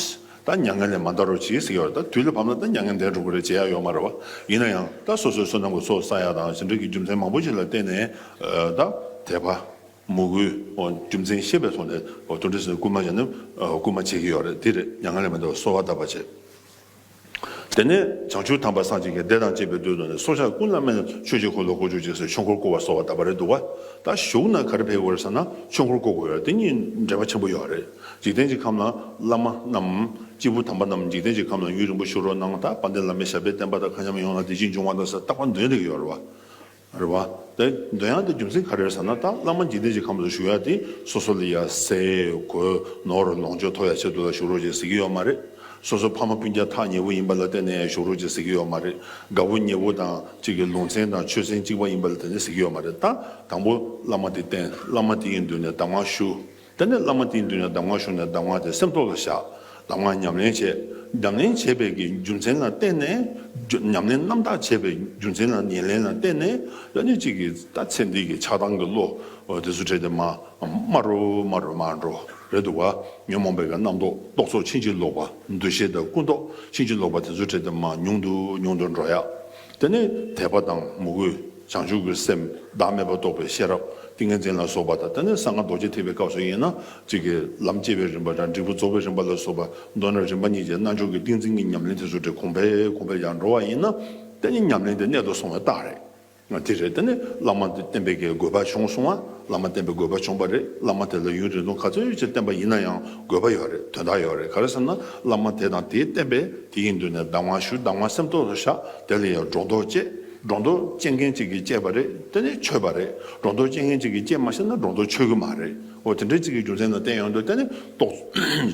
ད་མྱ་ངན་ལས་མ་འདའ་རོགས་གྱིས་ཟེར་གྱི་ཡོད་རེད། ད་དུས་ལ་བབ་ན་ད་མྱ་ངན་འདས་འགྲོ་གི་རེད། བྱེད་ཡ་ཡོད་མ་རེད་བ། ཡིན་ན་ཡང་ད་སོ་སོའི་བསོད་ནམས་ཀྱི་ཚོགས་བསགས་ཡ་དང་། ཞིང་འབྲོག་གི་རྒྱུ་མཚན་མང་པོ་ཞིག་ལ་བརྟེན་ནས། ཨ། ད་དད་པ། མོས་གུས། ཨོ། རྒྱུ་མཚན་ཤེས་པའི་ཐོག་ནས། ཨོ། དེ་འདྲ་ཟེར་ནས་བསྐུལ་མ་བྱས་ནས། ཨོ། བསྐུལ་མ་བྱེད་ཀྱི་ཡོད་རེད། དེ་རེད། མྱ་ངན་ལས་མི་འདའ་བར་གསོལ་བ་བཏབ་པ་བྱས། དེ་ནས་བྱང་ཆུབ་དམ་པ་སངས་རྒྱས་ཀྱིས་བདེ་དང་བཅས་པའི་དོན་དུ་ནི། སྲོག་ཆགས་ཀུན་ལ་སྨན་མཆོད་ཅིང་འཁོར་ལོ་བསྐོར་གྱུར་ཅིག་ཟེར་ཆོས་འཁོར་བསྐོར་བར་གསོལ་བ་བཏབ་པ་རེད་འདུག་བ། ད་བཞུགས་ན་ག་རེ་ཕེབས་དགོས་རེད་ཟེར་ན་ཆོས་འཁོར་བསྐོར་དགོས་ཡོད་རེད། དེ་གཉིས་འབྲེལ་བ་ཆེན་པོ་ཡོད་རེད། འཇིག་རྟེན་གྱི་ཁམས་ལ་བླ་མ་རྣམས། སྐྱེས་བུ་དམ་པ་རྣམས་འཇིག་རྟེན་གྱི་ཁམས་ལ་ཡུན་རིང་པོ་བཞུགས་རོགས་གནང་། ད་དཔལ་ལྡན་བླ་མའི་ཞབས་པད་བརྟན་པ་དང་། མཁའ་མཉམ་ཡོངས་ལ་བདེ་སྐྱིད་འབྱུང་བ་དང་ཟེར་རྟག་པར་འདོན་བསྡད་ཀྱི་ཡོད་རེད་བ། རེད་བ། དེ་འདོན་ཡག་དེ་རྒྱུ་མཚན་ག་རེ་རེད་ཟེར་ན། ད་བླ་མ་འཇིག་རྟེན་གྱི་ཁམས་སུ་བཞུགས་ཡག་དེ་སོ་སོ་ལ་ཡ་ཟས་གོས་ནོར་ལོངས་སྤྱོད་ཐོབ་ཡག་ཆེད་དུ་ལ་བཞུགས་རོགས་ཅེས་ཟེར་གྱི་ཡོད་མ་རེད། སོ་སོ་ཕ་མ་སྤུན་ཀྱག་ཐག་ཉེ་པོ་ཡིན་པ་ལ་བརྟེན་ནས་བཞུགས་རོགས་ཅེས་ཟེར་གྱི་ཡོད་མ་རེད། དགའ་པོ་ཉེ་པོ་དང་གཅིག་གི་ལུང་ཚན་དང་ཆོས་ཚན་གཅིག་པ་ཡིན་པ་ལ་བརྟེན་ནས་ཟེར་གྱི་ཡོད་མ་རེད། ད་དང་པོ་བླ་མ་དེ་བསྟེན། བླ་མ་དེའི་མདུན་ནས་གདམས་ངག་ཞུ། དེ་ནས་བླ་མ་དེའི་མདུན་ནས་གདམས་ངག་ཞུས་ནས་གདམས་ངག་དེ་སེམས་ཐོག་ལ་བཞག། གདམས་ངག་ཉམས་ལེན་བྱས། ཉམས་ལེན་བྱས་པའི་གི་རྒྱུ་མཚན་ལ་བརྟེན་ནས། རྒྱུ་ཉམས་ལེན་རྣམ་དག་བྱས་པའི་རྒྱུ་མཚན་ལ་ཉམས་ལེན་ལ་བརྟེན་ནས། ད་ནི་གཅིག་གིས་ད་ཚེ་འདི་གི་ཆགས་སྡང་གི་བློ་དེ་ཚོ་འཕྲལ་དུ་མར་དམའ་རུ་དམའ་རུ་མར་འགྲོ་རེད་འདུག་བ། ཉོན་མོངས་པའི་གི་རྣམ་རྟོག་རྟོག་ཚོགས་ཕྱིན་ཅི་ལོག་པ། འདུ་ཤེས་དང་ཀུན་རྟོག་ཕྱིན་ཅི་ལོག་པ་དེ་ཚོ་འཕྲལ་དུ་མར་ཉུང་དུ་ཉུང་དུ་འགྲོ་ཡ། དེ་ནས་དད་པ་དང་མོས་གུས། བྱང་ཆུབ་ཀྱི་སེམས། བདག་མེད་པ་རྟོགས་པའི་ཤེས་རབ། ཏིང་ངེ་འཛིན་ལ་སོགས་པ་དང་། དེ་ནས་གསང་སྔགས་རྡོ་རྗེ་ཐེག་པའི་སྐབས་སུ་ཡིན་ན། གཅིག་གིས་ལམ་སྐྱེ་བའི་རིམ་པ་དང་། འབྲས་བུ་རྫོགས་པའི་རིམ་པ་ལ་སོགས་པ། མདོར་ན་རིམ་པ་གཉིས་ཀྱི་རྣལ་འབྱོར་གྱི་ཏིང་འཛིན་གྱི་ཉམས་ལེན་དེ་ཚོ་དེ་གོང་འཕེལ་གོང་འཕེལ་ཡར་འགྲོ་བ་ཡིན་ན། དེ་ནི་ཉམས་ལེན་དེ་གནད་དུ་སོང་བའི་རྟགས་རེད། དེ་རེད། དེ་ནི་བླ་མ་བསྟེན་པའི་གི་དགོས་པ་བྱུང་སོང་བ། བླ་མ་བསྟེན་པའི་དགོས་པ་བྱུང་བ་རེད། བླ་མ་དེ་ལ་ཡུན་རིང་ཐུང་ག་ཚོད་ཅིག་བསྟེན་པ་ཡིན་ན་ཡང་དགོས་པ་ཡོད་རེད། དོན་དག་ཡོད་རེད། ག་རེ་ཟེར་ན། བླ་མ་དེ་དང་དེའི་བསྟེན་པས་དེ་ཡི་མདུན་ནས་གདམས་ངག་ཞུ། གདམས་ངག་སེམས་ཐོག་ཏུ་བཞག་དེ་ལ་ཡང་སྒྲོ་འདོགས་བཅད། སྒྲོ་འདོགས་བཅད་མཁན་གཅིག་གིས་བཅད་པ་རེད། དེ་ནི་ཆོད་པ་རེད། སྒྲོ་འདོགས་བཅད་མཁན་གཅིག་གིས་བཅད་མ་ཤེས་ན་སྒྲོ་འདོགས་ཆོད་གི་མ་རེད། འོ་དེ་འདྲའི་གཅིག་གི་རྒྱུ་མཚན་ལ་བརྟེན་ཡོང་དུས། དེ་ནི་རྟོག་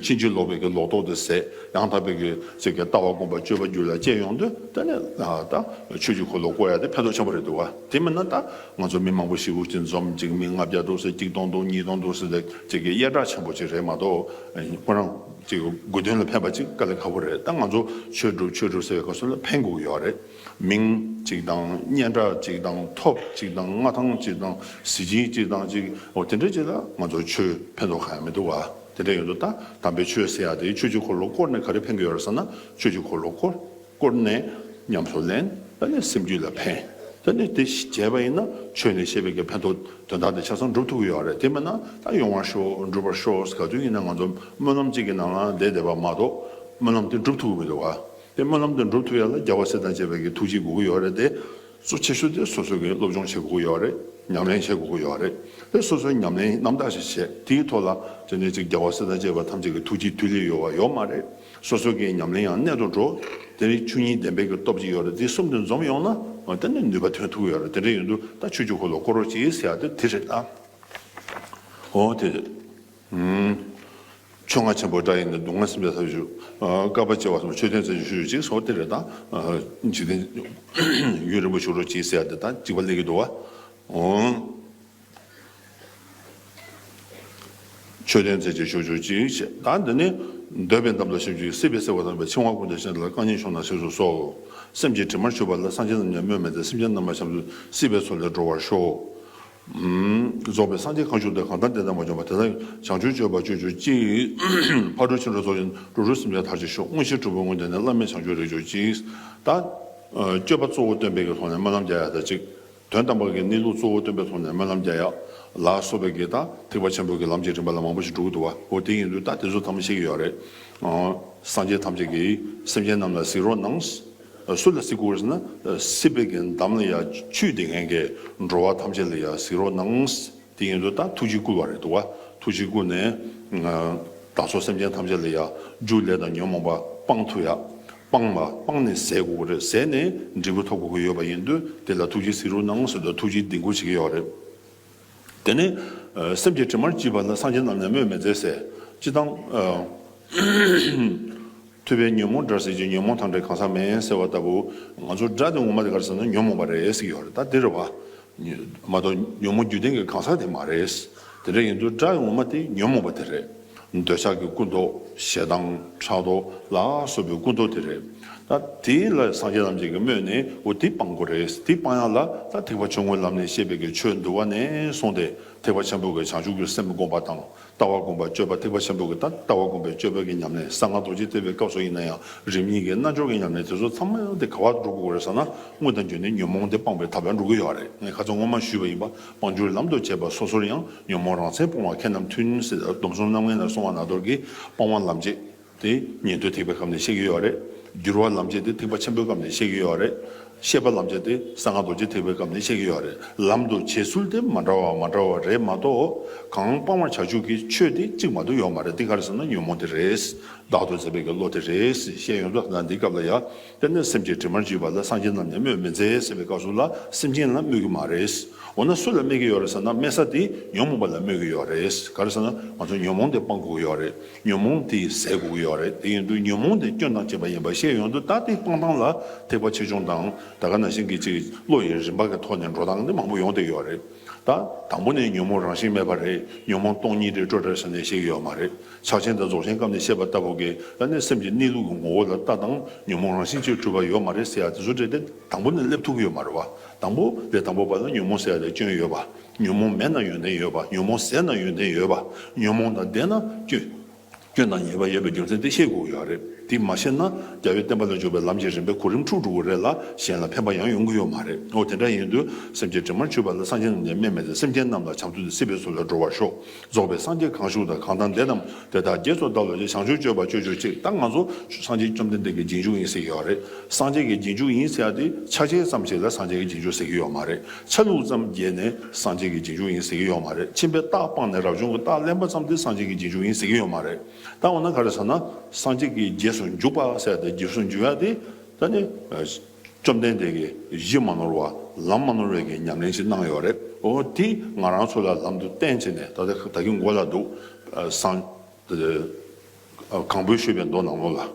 ཕྱིན་ཅི་ལོག་པའི་གི་ལོག་རྟོག་དེ་ཟད། ཡང་དག་པའི་གི་གཅིག་གི་ལྟ་བ་སྒོམ་པ་སྤྱོད་པ་རྒྱུད་ལ་སྐྱེ་ཡོང་དུས། དེ་ནི་ད་ཆོས་ཀྱི་འཁོར་ལོ་བསྐོར་ཡ་དེ་ཕན་ཐོགས་ཆེན་པོ་རེད་འདུག་བ། དེ་མིན་ན་ད་ང་ཚོ་མི་མང་པོ་ཞིག་གིས་ཅིག་འཛོམས། ཅིག་མི་ལྔ་བརྒྱ་འདུག་ཟེར། གཅིག་སྟོང་འདུག་གཉིས་སྟོང་འདུག་ཟེར་ཏེ་ཅིག་གི་ཡ་བྲག་ཆེན་པོ་ཅིག་རེད་མ་གཏོགས། ཁོ་རང་ཅིག་དགོས་དོན་ལ་ཕན་པ་ཅིག་དཀའ་ལས་ཁག་པོ་རེད། ད་ང་ཚོ་ཆོས་སྒྲུབ་ཆོས་སྒྲུབ་ཟེར་བའི་སྐབས་སུ་ལ་ཕན་དགོས་ཀྱི་ཡོད་རེད། མིང་གཅིག་དང་། སྙན་གྲགས་གཅིག་དང་། ཐོབ་གཅིག་དང་། མངའ་ཐང་གཅིག་དང་། གཟི་བརྗིད་གཅིག་དང་། གཅིག་འོ་དེ་འདྲ་ཅིག་ལ་ང་ཚོ་ཆོས་ཕན་ཐོགས་གང་ཡང་མི་འདུག་བ། དེ་འདྲ་ཡོད་དུས་ད་དམ་པའི་ཆོས་ཟེར་ཡ་དེ་ཆོས་ཀྱི་འཁོར་ལོ་བསྐོར་ནས་ག་རེ་ཕན་གྱི་ཡོད་རེད་ཟེར་ན། ཆོས་ཀྱི་འཁོར་ལོ་བསྐོར། བསྐོར་ནས་ཉམས་སུ་ལེན། ད་ནི་སེམས་རྒྱུད་ལ་ཕན། ད་ནི་དེ་བྱས་པ་ཡིན་ན་ཆོས་ནས་བཤད་པའི་གི་ཕན་ཐོགས་དོན་དག་དེ་ཆ་ཚང་འགྲུབ་ཐུབ་ཀྱི་ཡོད་རེད། དེ་མིན་ན་ད་ཡོང་བར་ཤོག་འགྲུབ་པར་ཤོག་ག་དུས་ཡིན་ན་ང་ཚོ་སྨོན་ལམ་གཅིག་གི་ནང་ལ་བསྡད་བསྡད་པ་མ་གཏོགས་སྨོན་ལམ་དེ་འགྲུབ་ཐུབ་ཀྱི་མི་འདུག་བ། དེ་སྨོན་ལམ་དེ་འགྲུབ་ཐུབ་ཡ་ལ་རྒྱལ་བ་སྲས་དང་བཅས་པའི་གི་ཐུགས་རྗེ་དགོས་ཀྱི་ཡོད་རེད་དེ། གཙོ་ཆེ་ཤོས་དེ་སོ་སོ་གི་སློབ་སྦྱོང་བྱེད་དགོས་ཀྱི་ཡོད་རེད། ཉམས་ལེན་བྱེད་དགོས་ཀྱི་ཡོད་རེད། དེ་སོ་སོའི་ཉམས་ལེན་རྣམ་དག་ཞིག་བྱས། དེའི་ཐོག་ལ་དེ་ནས་ཅིག་རྒྱལ་བ་སྲས་དང་བཅས་པ་ཐམས་ཅད་ཀྱི་ཐུགས་རྗེ་མཐུ་ལས་གཡོ་བ་ཡོད་མ་རེད། སོ་སོ་གི་ཉམས་ལེན་ཡང་གནད་དུ་འགྲོ། དེ་ནི་ཆོས་ཉིད་བདེན་པའི་གི་སྟོབས་ཀྱིས་ཡོད་རེད། དེ་གསུམ་དེ་འཛོམས་ཡོང་ན་དེ་ནི་ནུས་པ་ཐོན་ཐུབ་ཀྱི་ཡོད་རེད། དེ་འདྲ་ཡིན་དུས་ད་ཆོས་ཀྱི་འཁོར་ལོ་བསྐོར་རོགས་གྱིས་ཟེར་ཡ་དེ་དེ་རེད་ད། འོ་དེ་རེད། ཨུམ། ཆོས་རྔ་ཆེན་པོ་སྒྲ་ཡིས་ནི། སྡུག་བསྔལ་སེམས་ཅན་ཐམས་ཅད་སྐྱོབ། བསྐལ་པ་བྱེ་བ་གསུམ་མཆོད་རྟེན་རྩེ་གཅིག་ཞུ་རྒྱུ་གཅིག་སོགས་དེ་རེད་ད། འཇིག་རྟེན་ཡུན་རིང་པོ་བཞུགས་རོགས་གྱིས་ཟེར་ཡ་དེ་ད་འཇིགས་པ་སླེབས་ཀྱི་འདུག་བ། འོང་། མཆོད་རྟེན་རྩེ་གཅིག་ཞུ་རྒྱུ་གཅིག་བྱས། ད་འདི་ནི་འདོད་པའི་འདམ་དུ་ཞིག་སྲིད་པའི་སེལ་བ་དང་། འཆིང་བ་ཀུན་ཏུ་ཞི་བ་ལ། རྐང་གཉིས་ཕྱུང་ན་ཟས་སུ་གསོལ། སེམས་ཀྱི་དྲི་མར་གྱུར་པ་ལ། སངས་རྒྱས་རྣམས་ཀྱང་སྨོད་མི་མཛད། སེམས་ཅན་རྣམས་ལ་བྱང་ཆུབ་སྲིད་པའི་མཚོ་ལས་སྒྲོལ་བར་ཤོག། རྫོགས་པའི་སངས་རྒྱས་གང་བྱུང་དེར། གང་ལྟར་བདེ་དང་མ་བྱུང་བར། དེ་དག་བྱང་ཆུབ་སྤྱོད་པ་སྤྱོད་གྱུར་ཅིག། ཕ་རོལ་ཕྱིན་དྲུག་རྫོགས་ཤིང་། འགྲོ་དྲུག་སེམས་ཅན་ཐར་བྱེད་ཤོག། དངོས་གཞི་གྲུབ་པའི་དངོས་བསྟན་ནི། བླ་མེད་བྱང་ཆུབ་རེག་གྱུར་ཅིག། ད། སྤྱོད་པ་གཙོ་བོ་སྟོན་པའི་གི་ཐོག་ནས་སྨོན་ལམ་རྒྱག་ཡ་དང་གཅིག། དོན་དམ་པ་གི་གནས་ལུགས་གཙོ་བོ་སྟོན་པའི་ཐོག་ནས་སྨོན་ལམ་རྒྱག་ཡ་ལ་སོགས་པའི་གི་ད་ཐེག་པ་ཆེན་པོའི་གི་ལམ་གྱི་རིམ་པ་ལ་མང་པོ་ཞིག་འགྲོ་གི་འདུག་བ། འོ་དེ་ཡིན་དུས་ད་དེ་ཚོ་ཚང་མ་ཤེས་ཀྱི་ཡོད་རེད། སངས་རྒྱས་ཐམས་ཅད་ཀྱིས་སེམས་ཅན་རྣམས་ལ་གཟིགས་རོགས་གནང་། སུ་ལ་གཟིགས་དགོས་ཟེར་ན། སྲིད་པའི་གི་འདམ་ལ་ཡ་ཆུད་བསྡད་མཁན་གྱི་འགྲོ་བ་ཐམས་ཅད་ལ་ཡ་གཟིགས་རོགས་གནང་། དེ་ཡིན་དུས་ད་ཐུགས་རྗེ་བསྐུལ་བ་རེད་འདུག་བ། ཐུགས་རྗེ་བསྐུལ་ནས། བདག་སོགས་སེམས་ཅན་ཐམས་ཅད་ལ་ཡ་རྒྱུ་ལས་དང་ཉོན་མོངས་པ་སྤང་ཐུབ་ཡ། སྤང་བ་སྤངས་ནས་ཟད་དགོས་ཀྱི་རེད། ཟད་ནས་འབྲས་བུ་ཐོབ་དགོས་ཀྱི་ཡོད་པ་ཡིན་དུས་དེ་ལ་ཐུགས་རྗེས་གཟིགས་རོགས་གནང་ཟེར་དུས་ཐུགས་རྗེས་བདེན་བཀུར་བྱེད་ཀྱི་ཡོད་རེད། དེ་ནས་སེམས་ཀྱི་དྲི་མར་གྱུར་པ་ལ། སངས་རྒྱས་རྣམས་ཀྱང་སྨོད་མི་མཛད་ཟེར། སྤྱིར་བཏང་། ཐུབ་པས་ཉོན་མོངས་དགྲར་བྱེད་ཅིང་། ཉོན་མོངས་དང་བྲལ་གང་ཟག་མེད་ཟེར་བ་ལྟ་བུ། ང་ཚོ་དགྲ་དེ་ངོ་མ་དེ་ག་རེ་ཟེར་ན་ཉོན་མོངས་པ་རེད་ཟེར་གྱི་ཡོད་རེད། ད་དེ་རེད་བ། མ་གཏོགས་ཉོན་མོངས་རྒྱུ་ལྡན་གྱི་གང་ཟག་དེ་མ་རེད། དེ་འདྲ་ཡིན་དུས་དགྲ་ངོ་མ་དེ་ཉོན་མོངས་པ་དེ་རེད། འདོད་ཆགས་ཀྱི་ཀུན་རྟོག་ཞེ་སྡང་ཕྲག་དོག་ལ་སོགས་པའི་ཀུན་རྟོག་དེ་རེད། ད་དེ་ལ་སངས་རྒྱས་རྣམས་ཀྱིས་སྨོད་ནས་འོ་དེ་སྤང་དགོས་རེད། དེ་སྤང་ཡག་ལ་ད་ཐེག་པ་ཆུང་ངུའི་ལམ་ནས་བཤད་པའི་གི་ཆོས་འདུལ་བ་ནས་བཟུང་སྟེ་ཐེག་པ་ཆེན་པོ་གི་བྱང་ཆུབ་ཀྱི་སེམས་བསྒོམ་པ་དང་། ལྟ་བ་སྒོམ་པ་སྤྱོད་པ། ཐེག་པ་ཆེན་པོ་གི་ད་ལྟ་བ་སྒོམ་པའི་སྤྱོད་པའི་གི་ཉམས་ལེན། གསང་སྔགས་རྡོ་རྗེ་ཐེག་པའི་སྐབས་སུ་ཡིན་ན་ཡང་རིམ་གཉིས་ཀྱི་རྣལ་འབྱོར་གྱི་ཉམས་ལེན་དེ་ཚོ་ཚང་མ་ཡང་དེ་ག་པར་འགྲོ་དགོས་རེད་ཟེར་ན། དངོས་དང་བརྒྱུད་ནས་ཉོན་མོངས་དེ་སྤངས་པའི་ཐབས་ལ་འགྲོ་གི་ཡོད་རེད། ངས་ཁ་སང་སྔོན་མ་ཞུས་པ་ཡིན་པ། སྤང་བྱའི་ལམ་དུ་བྱེད་པ་སོ་སོར་ཡང་། ཉོན་མོངས་རང་མཚན་སྤོང་བ་མཁས་རྣམས་མཐུན་ཟེར། སྡོམ་གསུམ་རྣམ་ངེས་ལ་གསུངས་པ་ནང་ལྟར་གྱི་སྤང་བ་ལམ་བྱེད་དེ་ཉན་ཐོས་ཐེག་པའི་སྐབས་ནས་བཤད་ཀྱི་ཡོད་རེད། བསྒྱུར་བ་ལམ་བྱེད་དེ་ཐེག་པ་ཆེན་པོའི་སྐབས་ནས་བཤད་ཀྱི་ཡོད་རེད། བཤད་པ་ལམ་བྱེད་དེ་གསང་སྔགས་རྡོ་རྗེ་ཐེག་པའི་སྐབས་ནས་བཤད་ཀྱི་ཡོད་རེད། ལམ་དུ་བྱེད་ཚུལ་དེ་མ་འདྲ་བ་མ་འདྲ་བ་རེད་མ་གཏོགས། གང་སྤང་བར་བྱ་ཆོས་ཀྱི་ཆོས་དེ་གཅིག་མ་གཏོགས་ཡོད་མ་རེད། དེ་ག་རེ་ཟེར་ན་ཉོན་མོངས་དེ་རེད། བདག་ཏུ་འཛིན་པའི་གི་བློ་དེ་རེད་ཟེར་བཤད་ཡོང་དུས། ད་འདིའི་སྐབས་ལ་ཡ། དེ་ནས་སེམས་ཀྱི་དྲི་མར་གྱུར་པ་ལ། སངས་རྒྱས་རྣམས་ཀྱང་སྨོད་མི་མཛད་ཟེར་བའི་སྐབས་སུ་ལ་སེམས་ཅན་ལ་སྨོད་ཀྱི་མ་རེད། འོ་ན་སུ་ལ་སྨོད་ཀྱི་ཡོད་རེད་ཟེར་ན། སྨོད་ས་དེ་ཉོན་མོངས་པ་ལ་སྨོད་ཀྱི་ཡོད་རེད། ག་རེ་ཟེར་ན་ང་ཚོ་ཉོན་མོངས་དེ་སྤང་དགོས་ཀྱི་ཡོད་རེད། ཉོན་མོངས་དེ་ཟད་དགོས་ཀྱི་ཡོད་རེད། དེ་ཡིན་དུས་ཉོན་མོངས་དེ་སྐྱོན་དང་བཅས་པ་ཡིན་པ་ཤེས་ཡོང་དུས། ད་དེ་སྤང་སྟངས་ལ་ཐེག་པ་ཆེ་ཆུང་དང་ ད་ག་ནང་བཞིན་གྱི་ཅིག་བློ་ཡི་རིམ་པ་གི་ཐོག་ནས་འགྲོ་སྟངས་འདི་མང་པོ་ཡོང་བསྡད་ཡོད་རེད། ད་དང་པོ་ནས་ཉོན་མོངས་རང་བཞིན་མེད་པ་རེད། ཉོན་མོངས་སྟོང་ཉིད་རེད་སྤྲོས་བྲལ་ཟེར་ནས་བཤད་ཀྱི་ཡོད་མ་རེད། ཕྱག་ཆེན་དང་རྫོགས་ཆེན་སྐབས་ནས་བཤད་པ་ལྟ་བུ་གི་ད་ནི་སེམས་ཀྱི་གནས་ལུགས་ཀྱི་ངོ་བོ་ལ་ལྟ་དང་ཉོན་མོངས་རང་བཞིན་གྱིས་གྲུབ་པ་ཡོད་མ་རེད་ཟེར་ཡ་དེ་ཚོ་འདྲ་དེ་དང་པོ་ནས་སླེབས་ཐུབ་ཀྱི་ཡོད་མ་རེད་བ། དང་པོ་ལས་དང་པོ་བར་ལ་ཉོན་མོངས་ཟེར་ཡ་དེ་སྐྱོན་ཡོད་པ། ཉོན་མོངས་མེད་ན་ཡོན་ཏན་ཡོད་པ། ཉོན་མོངས་ཟད་ན་ཡོན་ཏན་ཡོད་པ། ཉོན་མོངས་དང་ལྡན་ན་སྐྱོན། སྐྱོན་དང་ཉེས་པ་ཡོད་པའི་རྒྱུ་མཚན་དེ་ཤེས་དགོས་ཀྱི་ཡོད་རེད། དེ་མ་ཤེས་ན་རྒྱལ་བའི་བསྟན་པ་ལ་འཇུག་པའི་ལམ་གྱི་རིམ་པའི་གོ་རིམ་འཁྲུག་འགྲོ་གི་རེད་ལ། གཞན་ལ་ཕན་པ་ཡང་ཡོང་གི་ཡོད་མ་རེད། འོ་དེ་འདྲ་ཡིན་དུས་སེམས་ཅན་དྲི་མར་གྱུར་པ་ལ་སངས་རྒྱས་རྣམས་ཀྱང་སྨྲས་མི་འདི་སེམས་ཅན་རྣམས་ལ་བྱང་ཆུབ་ཏུ་སྲིད་པའི་ཚུལ་ལ་འགྲོ་བར་ཤོག་རྫོགས་པའི་སངས་རྒྱས་གང་བཞུགས་དང་གང་དང་ལྡན་རྣམས་དེ་དག་རྗེས་སུ་བདག་སློབ་ཅིང་བྱང་ཆུབ་སྤྱོད་པ་སྤྱོད་གྱུར་ཅིག་ད་ང་ཚོ་སངས་རྒྱས་བཅོམ་ལྡན་འདས་ཀྱི་རྗེས་འཇུག་ཡིན་ཟེར་གྱི་ཡོད་རེད། སངས་རྒྱས་ཀྱི་རྗེས་འཇུག་ཡིན་ཟེར་ཡ་དེ་ཕྱག་ཆེན་ཙམ་ཞིག་ལ་སངས་རྒྱས་ཀྱི་རྗེས་འཇུག་ཟེར་གྱི་ཡོད་མ་རེད། ཆ་ལུགས་ཙམ་བརྒྱད་ནས་སངས་རྒྱས་ཀྱི་རྗེས་འཇུག་ཡིན་ཟེར་གྱི་ཡོད་མ་རེད། ཕྱིན་པའི་རྟགས་སྤངས་ནས་རབ་བྱུང་གི་རྟགས་ལེན་པ་ཙམ་དེ་སངས་རྒྱས་ཀྱི་རྗེས་འཇུག་ཡིན་ཟེར་གྱི་ཡོད་མ་རེད། ད་འོ་ན་ག་རེ་ཟེར་ན། སངས་རྒྱས་ཀྱི་རྗེས་སུ་འཇུག་པ་ཟེར་ཡ་དེ་རྗེས་སུ་འཇུག་ཡ་དེ་ད་ནི། བཅོམ་ལྡན་འདས་ཀྱིས་གཞི་མ་ནོར་བ་ལམ་མ་ནོར་བའི་གི་ཉམས་ལེན་ཞིག་གནང་ཡོད་རེད། འོ་དེ་ང་རང་ཚོ་ལ་ལམ་དུ་བསྟན་བྱས་ནས་ད་ལྟ་ད་གིན་མགོ་ལ་འདུག་སངས། གང་པོའི་ཞུས་པའི་མདོ་ནང་ལོགས་ལ།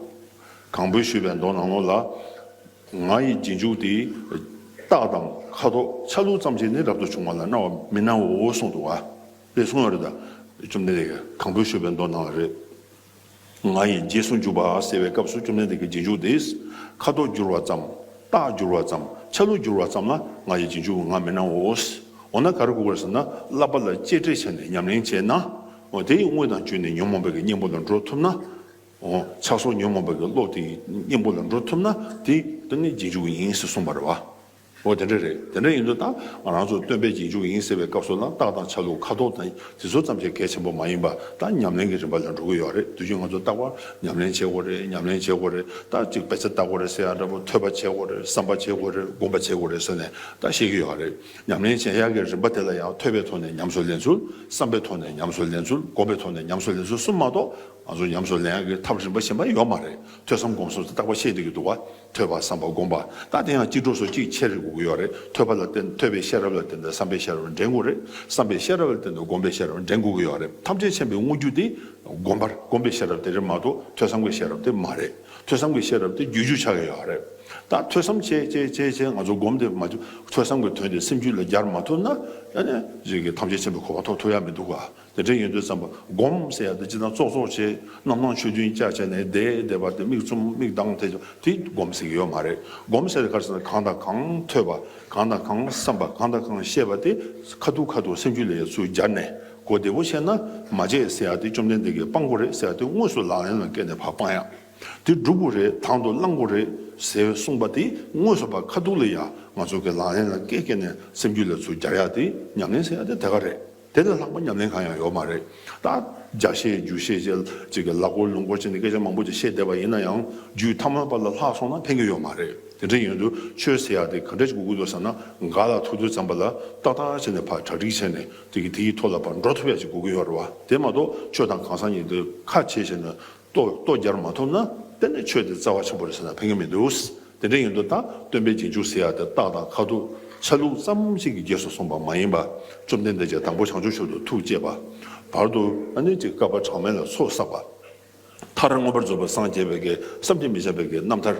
གང་པོའི་ཞུས་པའི་མདོ་ནང་ལོགས་ལ། ང་ཡི་རྗེས་འཇུག་དེ། རྟགས་དང་ཁ་དོག་ཆ་ལུགས་ཙམ་ཞིག་ནི་རབ་ཏུ་བྱུང་བ་ལ་སྨྲ་བར་མི་སྣང་ངོ་གསུངས་འདུག་བ། དེ་གསུངས་ཡོད་རེད་ད། བཅོམ་ལྡན་འདས་ཀྱིས་གང་པོའི་ཞུས་པའི་མདོ་ནང་ལ་རེད། ང་ཡི་རྗེས་སུ་འཇུག་པ་ཟེར་བའི་སྐབས་སུ་བཅོམ་ལྡན་འདས་ཀྱི་རྗེས་འཇུག་དེས། ཁ་དོག་བསྒྱུར་བ་ཙམ། རྟགས་བསྒྱུར་བ་ཙམ། ཆ་ལུགས་བསྒྱུར་བ་ཙམ་ལ་ང་ཡི་རྗེས་འཇུག་ང་མི་སྣང་ངོ་། འོ་ན་ག་རེ་དགོས་ཀྱི་རེད་ཟེར་ན། བསླབ་པ་ལ་གཅེས་སྤྲས་བྱས་ནས་ཉམས་ལེན་བྱས་ན། འོ་དེ་ཡི་དངོས་དང་བཅས་ནས་ཉོན་མོངས་པའི་གི་གཉེན་པོ་ལ་འགྲོ་ཐུབ་ན། འོ་ཆགས་སོགས་ཉོན་མོངས་པའི་གི་བློ་དེ་ཡི་གཉེན་པོ་ལ་འགྲོ་ཐུབ་ན་དེ་དེ་ནི་རྗེས་འཇུག་ཡིན་ཟེར་གསུངས་པ་རེད་བ། འོ་དེ་འདྲ་རེད། དེ་འདྲ་ཡིན་དུས་ད་ང་རང་ཚོ་སྟོན་པའི་རྗེས་འཇུག་ཡིན་ཟེར་བའི་སྐབས་སུ་ལ་རྟགས་དང་ཆ་ལུགས་ཁ་དོག་དང་དེ་ཚོ་ཙམ་ཞིག་གལ་ཆེན་པོ་མ་ཡིན་པ་ད་ཉམས་ལེན་གྱི་རིམ་པ་ལ་འགྲོ་གི་ཡོད་རེད། དུས་རྒྱུན་ང་ཚོ་རྟག་པར་ཉམས་ལེན་བྱེད་དགོས་རེད། ཉམས་ལེན་བྱེད་དགོས་རེད། ད་ཅིག་དཔེ་ཆ་ལྟ་དགོས་རེད་ཟེར་ཡ་འདྲ་པོ། ཐོས་པ་བྱེད་དགོས་རེད། བསམ་པ་བྱེད་དགོས་རེད། སྒོམ་པ་བྱེད་དགོས་རེད་ཟེར་ནས་ད་བཤད་ཀྱི་ཡོད་རེད། ཉམས་ལེན་བྱེད་ཡག་གི་རིམ་པ་དེ་ལ་ཡང་ཐོས་པའི་ཐོག་ནས་ཉམས་སུ་ལེན་ཚུལ། བསམ་པའི་ཐོག་ནས་ཉམས་སུ་ལེན་ཚུལ། སྒོམ་པའི་ཐོག་ནས་ཉམས་སུ་ལེན་ཚུལ་གསུམ་མ་གཏོགས་ང་ཚོ་ཉམས་སུ་ལེན་ཡག་གི་ཐབས་རིམ་པ་གཞན་པ་ཡོད་མ་རེད། ཐོས་བསམ་སྒོམ་གསུམ་དེ་རྟག་པར་བཤད་བསྡད་ཀྱི་འདུག་བ། ཐོས་པ་བསམ་པ་སྒོམ་པ་ད་དེ་ཡང་གཅིག་གྲོགས་སུ་གཅིག་ཆེར་དགོས་ཀྱི་ཡོད་རེད། ཐོས་པ་ལ་བརྟེན་ཐོས་པའི་ཤེས་རབ་ལ་བརྟེན་ནས་བསམ་པའི་ཤེས་རབ་འདྲེན་དགོས་རེད། བསམ་པའི་ཤེས་རབ་ལ་བརྟེན་ནས་སྒོམ་པའི་ཤེས་རབ་འདྲེན་དགོས་ཀྱི་ཡོད་རེད། ཐམས་ཅད་མཁྱེན་པའི་དངོས་རྒྱུ་དེ་སྒོམ་པར་སྒོམ་པའི་ཤེས་རབ་དེ་རེད་མ་གཏོགས་ཐོས་བསམ་གྱི་ཤེས་རབ་དེ་མ་རེད། ཐོས་བསམ་གྱི་ཤེས་རབ་དེ་བརྒྱུད་རྒྱུ་ཆགས་ཀྱི་ཡོད་རེད། ད་ཐོས་བསམ་བྱས་བྱས་བྱས་བྱས་ང་ཚོ་སྒོམ་དེ་མ་བྱུང་། ཐོས་བསམ་གྱི་དོན་དེ་སེམས་རྒྱུད་ལ་སྦྱར་མ་ཐུབ་ན་ཨ་ནི་རིགས་ཀྱི་ཐམས་ཅད་མཁྱེན་པའི་གོ་འཕང་ཐོབ་ཐུབ་ཡ་མི་འདུག་ག། དེ་འདྲ་ཡིན་དུས་ཙམ་པ་སྒོམ་ཟེར་ཡ་དེ་ཅི་ལྟར་ཙོག་ཙོག་བྱས་རྣམ་སྣང་ཆོས་བདུན་བཅའ་བྱས་ནས་བསྡད་བསྡད་པ་དེ་མིག་བཙུམ་མིག་གདངས་དེ་དེ་སྒོམ་ཟེར་གྱི་ཡོད་མ་རེད། སྒོམ་ཟེར་དེ་ག་རེ་ཟེར་ན་གང་དང་གང་ཐོས་པ། གང་དང་གང་བསམ་པ། གང་དང་གང་བཤད་པ་དེ་ཁ་ཐུག་ཁ་ཐུག་སེམས་རྒྱུད་ལ་ཡ་ཚུར་སྦྱར་ནས་གོ་བདེ་པོ་བཤད་ན། མ་བྱེད་ཟེར་ཡ་དེ་བཅོམ་ལྡན་འདས་ཀྱིས་སྤང་དགོས་རེད་ཟེར་ཡ་དེ་དངོས་སུ་ལག་ལེན་ལ་བཀལ་ནས་ཕར་སྤང་ཡ། དེ་སྒྲུབ་དགོས་རེད། དང་དུ་བླང་དགོས་རེད་ཟེར་གསུངས་པ་དེ་དངོས་སུ་ཕར་ཁ་ཐུག་ལ་ཡ་ང་ཚོ་གི་ལག་ལེན་ལ་བཀལ་བཀལ་ནས་སེམས་རྒྱུད་ལ་ཚུར་སྦྱར་ཡ་དེ་ཉམས་ལེན་ཟེར་ཡ་དེ་དེ་ག་རེད། དེ་ལས་ལྷག་པ་ཉམས་ལེན་གང་ཡང་ཡོད་མ་རེད། ད་རྒྱ་བཤད་རྒྱུད་བཤད་ཅེས་ཅིག་གི་ལ་སྐོར་ལུང་སྐོར་བྱས་ནས་སྐད་ཆ་མང་པོ་ཅིག་བཤད་བསྡད་པ་ཡིན་ན་ཡང་རྒྱུད་ཐ་མལ་པ་ལ་ལྷག་སོང་ན་ཕན་གྱི་ཡོད་མ་རེད། དེ་འདྲ་ཡིན་དུས་ཆོས་ཟེར་ཡ་དེ་ག་འདྲ་ཅིག་དགོས་ཀྱི་འདུག་ཟེར་ན། ག་ལ་ཐུག་དུས་ཙམ་པ་ལ་ཏག་ཏག་བྱས་ནས་ཕར་གྲ་སྒྲིག་བྱས་ནས་དེ་གི་དེ་ཡི་ཐོག་ལ་ཕར་འགྲོ་ཐུབ་ཡ་ཅིག་དགོས་ཀྱི་ཡོད་རེད་བ། དེ་མ་གཏོགས་ཆོས་དང་གང་ཟག་གཉིས་དེ་ཁ་ཕྱེ་བྱས་ནས་ལྟོ་ལྟོ་རྒྱག་མ་ཐུབ་ན་དེ་ནི་ཆོས་དེ་རྩ་བ་ཆེན་པོ་རེད་ཟེར་ན་ཕན་གྱི་མི་འདུག། དེ་འདྲ་ཡིན་དུས་ད་སྟོན་པའི་རྗེས་འཇུག་ཟེར་ཡ་དེ་རྟགས་དང་ཁ་ཐུག་ཆ་ལུགས་ཙམ་ཞིག་གི་རྗེས་སུ་སོང་བ་མ་ཡིན་པ། བཅོམ་ལྡན་འདས་ཀྱིས་དང་པོ་བྱང་ཆུབ་མཆོག་ཏུ་ཐུགས་བསྐྱེད་པ། བར་དུ་ཨ་ནི་ཅིག་བསྐལ་པ་གྲངས་མེད་ལ་ཚོགས་བསགས་པ། མཐར་མངོན་པར་རྫོགས་པར་སངས་རྒྱས་པའི་གི་བསམ་གྱིས་མི་ཁྱབ་པའི་གི་རྣམ་ཐར།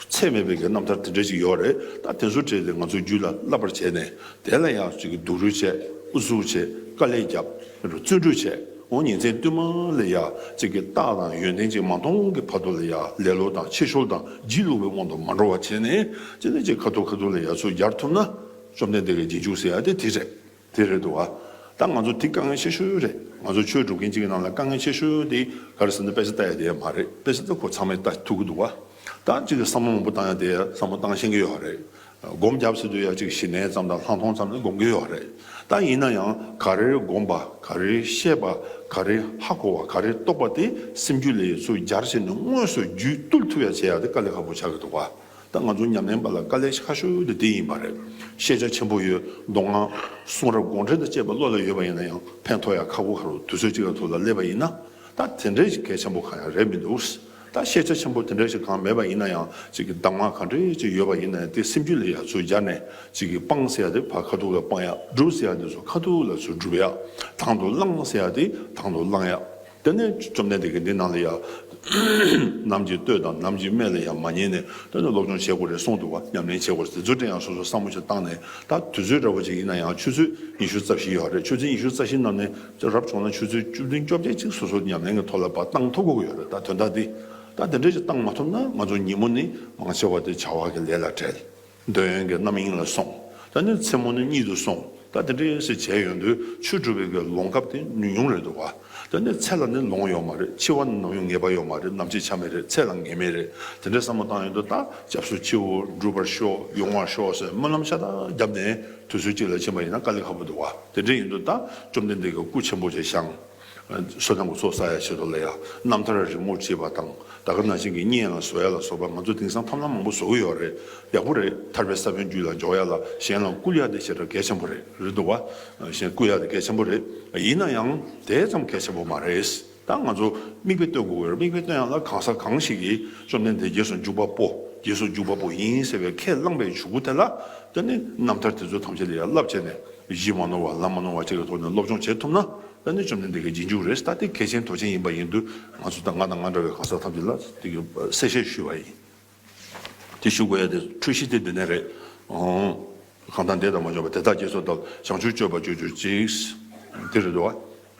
ཚད་མེད་པའི་གི་རྣམ་ཐར་དེ་འདྲ་ཞིག་ཡོད་རེད། ད་དེ་ཚོ་བྲིས་ཏེ་ང་ཚོའི་རྒྱུད་ལ་བསླབ་པར་བྱས་ནས་དེ་ལ་ཡང་ཅིག་གི་སྡུག་རུས་བྱས། ཨུ་ཚུགས་བྱས། དཀའ་ལས་བརྒྱབ། བརྩོན་འགྲུས་བྱས། འོ་ཉིན་མཚན་བསྟུད་མ་ལ་ཡ་ཅིག་གི་རྟགས་དང་ཡོན་ཏན་ཅིག་མ་མཐོང་གི་བར་དུ་ལ་ཡ་ལེ་ལོ་དང་ཕྱི་བཤོལ་དང་སྒྱིད་ལུག་པའི་དབང་དུ་མ་འགྲོ་བ་བྱས་ནས་ཅི་ནས་ཅིག་ཁ་ཐུག་ཁ་ཐུག་ལ་ཡ་ཚུར་སྦྱར་ཐུབ་ན་བཅོམ་ལྡན་འདས་ཀྱི་རྗེས་འཇུག་ཟེར་ཡ་དེ་དེ་རེད། དེ་རེད་འདུག་ཨ། ད་ང་ཚོ་དེ་དཀའ་ངལ་ཆེ་ཤོས་རེད། ང་ཚོ་ཆོས་སྒྲུབ་མཁན་གཅིག་གི་ནང་ལ་དཀའ་ངལ་ཆེ་ཤོས་དེ་ག་རེ་ཟེར་ན་དཔེ་ཆ་ལྟ་ཡ་དེ་མ་རེད། དཔེ་ཆ་ད་ཁོ་ཚང་མས་ལྟ་ཐུབ་ཀྱི་འདུག་ཨ། ད་གཅིག་གི་བསམ་བློ་མང་པོ་བཏང་ཡ་དེ་བསམ་བློ་བཏང་ཤེས་ཀྱི་ཡོད་རེད། སྒོམ་རྒྱབ་ཟེར་དུས་ཡ་གཅིག་ཞི་གནས་ཙམ་དང་ལྷག་མཐོང་ཙམ་ནི་སྒོམ་གྱི་ཡོད་རེད། ད་ཡིན་ན་ཡང་ག་རེ་སྒོམ་པ། ག་རེ་བཤད་པ། ག་རེ་ཧ་གོ་བ། ག་རེ་རྟོགས་པ་དེ་སེམས་རྒྱུད་ལ་ཡ་ཚུར་སྦྱར་བྱས་ནས་དངོས་སུ་རྒྱུད་བཏུལ་ཐུབ་ཡ་བྱེད་ཡ་དེ་དཀའ་ལས་ཁག་པོ་ཆགས་ཀྱི་འདུག་ཨ། ད་ང་ཚོ་ཉམས་ལེན་པ་ལ་དཀའ་ལས་ཁག་ཤོས་དེ་དེ་ཡིན་པ་རེད། ཤེས་བྱ་ཆེན་པོ་ཡོད། མདོ་སྔགས་གསུང་རབ་དགོངས་འགྲེལ་དང་བཅས་པ་བློ་ལ་ཡོད་པ་ཡིན་ན་ཡང་ཕན་ཐོགས་ཡ་ཁག་པོ་ཁག་པོ། དུས་ཚོད་གཅིག་ལ་ཐུག་ལ་སླེབས་པ་ཡིན་ན་ད་དེ་འདྲའི་ཞིག་གལ་ཆེན་པོ་གང་ཡང་རེད་མི་འདུག། ད་ཤེས་བྱ་ཆེན་པོ་དེ་འདྲ་ཞིག་གང་མེད་པ་ཡིན་ན་ཡང་ཅིག་གི་གདམས་ངག་ག་འདྲའི་ཅིག་ཡོད་པ་ཡིན་ན་ཡང་དེ་སེམས་རྒྱུད་ལ་ཡ་ཚུར་སྦྱར་ནས་ཅིག་གི་སྤང་ཟེར་ཡ་དེ་ཕར་ཁ་ཐུག་ལ་སྤང་ཡ། སྒྲུབ་ཟེར་ཡ་དེ་ཚོ་ཁ་ཐུག་ལ་ཚུར་སྒྲུབ་ཡ། དང་དུ་བླང་ཟེར་ཡ་དེ་དང་དུ་བླང་ཡ། དེ་ནས་བཅོམ་ལྡན་འདས་ཀྱིས་འདི་ནང་ལ་ཡ་ ནམ་གྱི་སྟོད་དང་ནམ་གྱི་སྨད་ལ་ཡང་མ་ཉལ་ནས་ད་ནི་སློབ་སྦྱོང་བྱེད་དགོས་རེད་གསུངས་འདུག་བ། ཉམས་ལེན་བྱེད་དགོས་རེད། དེ་ཚོ་དེ་ཡང་སོ་སོ་བསམ་བློ་ཞིག་བཏང་ནས། ད་དུས་ཚོད་འདྲ་བོ་ཅིག་ཡིན་ན་ཡང་ཆུ་ཚོད་ཉི་ཤུ་རྩ་བཞི་ཡོད་རེད། ཆུ་ཚོད་ཉི་ཤུ་རྩ་བཞི་ནང་ནས་རབ་བྱུང་ན་ཆུ་ཚོད་བཅུ་བདུན་བཅོ་བརྒྱད་ཅིག་སོ་སོ་ཉམས་ལེན་གྱི་ཐོག་ལ་ཕར་བཏང་ཐུབ་དགོས་ཀྱི་ཡོད་རེད། ད་དོན་དག་འདི་ད་དེ་འདྲ་ཞིག་བཏང་མ་ཐུབ་ན་ང་ཚོ་ཉིན་མོ་ནི་མང་ཆེ་བ་དེ་བྱ་བ་གི་ལས་ལ་བྲེལ། འདོད་ཡོན་གྱི་རྣམ་གཡེང་ལ་སོང་། ད་ནི་མཚན་མོ་ནི་གཉིད་དུ་སོང་། ད་དེ་འདྲའི་སེ་བྱས་ཡོང་དུས་ཆོས་སྒྲུབ་པའི་གི་ལོང་སྐབས་དེ་ཉུང་ཉུང་རེད་འདུག་བ། ད་ནི་ཚེ་ལ་ནི་ལོང་ཡོད་མ་རེད། འཆི་བ་ནི་ནམ་ཡང་ངེས་པ་ཡོད་མ་རེད། ནམ་འཆི་ཆ་མེད་རེད། ཚེ་ལ་ངེས་མེད་རེད། དེ་འདྲའི་བསམ་བློ་བཏང་ཡོང་དུས་ད་སྐྱབས་སུ་མཆིའོ། འགྲུབ་པར་ཤོག་ཡོང་བར་ཤོག་ཟེར་སྨོན་ལམ་ཤ་སྟག་བརྒྱབ་ནས་དུས་ཚོད་གཅིག་ལ་ཕྱིན་པ་ཡིན་ན་དཀའ་ལས་ཁག་པོ་འདུག་བ། དེ་འདྲ་ཡིན་དུས་ད་བཅོམ་ལྡན་འདས་ཀྱི་སྐུ་ཆེན་པོ་ཞིག་བཞེངས། བསོད་ནམས་ཀྱི་ཚོགས་བསགས་ཡ་ཆེད་དུ་ལ་ཡ་རྣམ་ཐར་རི་མོ་བྲིས་པ་དང་། ད་ག་ནང་བཞིན་གྱི་བརྙན་ལ་བཟོ་ཡ་ལ་སོགས་པ་ང་ཚོ་དེང་སང་ཐབས་ལམ་མང་པོ་བཟོ་གི་ཡོད་རེད། ཡག་པོ་རེད། ཐར་པའི་ས་བོན་རྒྱུད་ལ་འཇོག་ཡ་ལ་གཞན་ལ་བསྐུལ་ཡ་དེ་ཞེ་དྲག་གལ་ཆེན་པོ་རེད། རེད་འདུག་བ། གཞན་བསྐུལ་ཡ་དེ་གལ་ཆེན་པོ་རེད། ཡིན་ན་ཡང་དེ་ཙམ་གལ་ཆེན་པོ་མ་རེད། ད་ང་ཚོ་མིག་དཔེ་སྟོན་དགོས་ཀྱི་རེད། མིག་དཔེ་སྟོན་ཡ་ལ་གང་ཟག་གང་ཞིག་གིས་བཅོམ་ལྡན་འདས་རྗེས་སུ་འཇུག་པ་པོ། རྗེས་སུ་འཇུག་པ་པོ་ཡིན་ཟེར་བའི་ཁས་བླངས་པའི་གཞུག་གུ་དེ་ལ། དེ་ནི་རྣམ་ཐར་དེ་ཚོ་ཐམས་ཅད་ལ་ཡ་བསླབ་བྱས་ནས་གཞི་མ་ནོར་བ་ལམ་མ་ནོར་བ་ཅིག་གི་ཐོག་ནས་སློབ་སྦྱོང་བྱེད་ཐུབ་ན། ད་ནི་བཅོམ་ལྡན་འདས་ཀྱི་རྗེས་འཇུག་རེད། ད་དེ་གལ་ཆེན་དོན་ཆེན་ཡིན་པ་ཡིན་དུས་ང་ཚོ་དང་ང་དང་ང་འདྲ་བའི་གང་ཟག་ཐམས་ཅད་ལ་དེ་གི་གསལ་བཤད་ཞུས་པ་ཡིན། དེ་ཞུ་དགོས་ཡ་དེ་འཁྲུལ་གཞི་དེ་འདི་ནས་རེད། ཨོ། གང་དང་འདས་དང་མ་བྱོན་པ་དེ་དག་རྗེས་སུ་བདག་བྱང་ཆུབ་སྤྱོད་པ་སྤྱོད་གྱུར་ཅིག་དེ་རེད་དོ།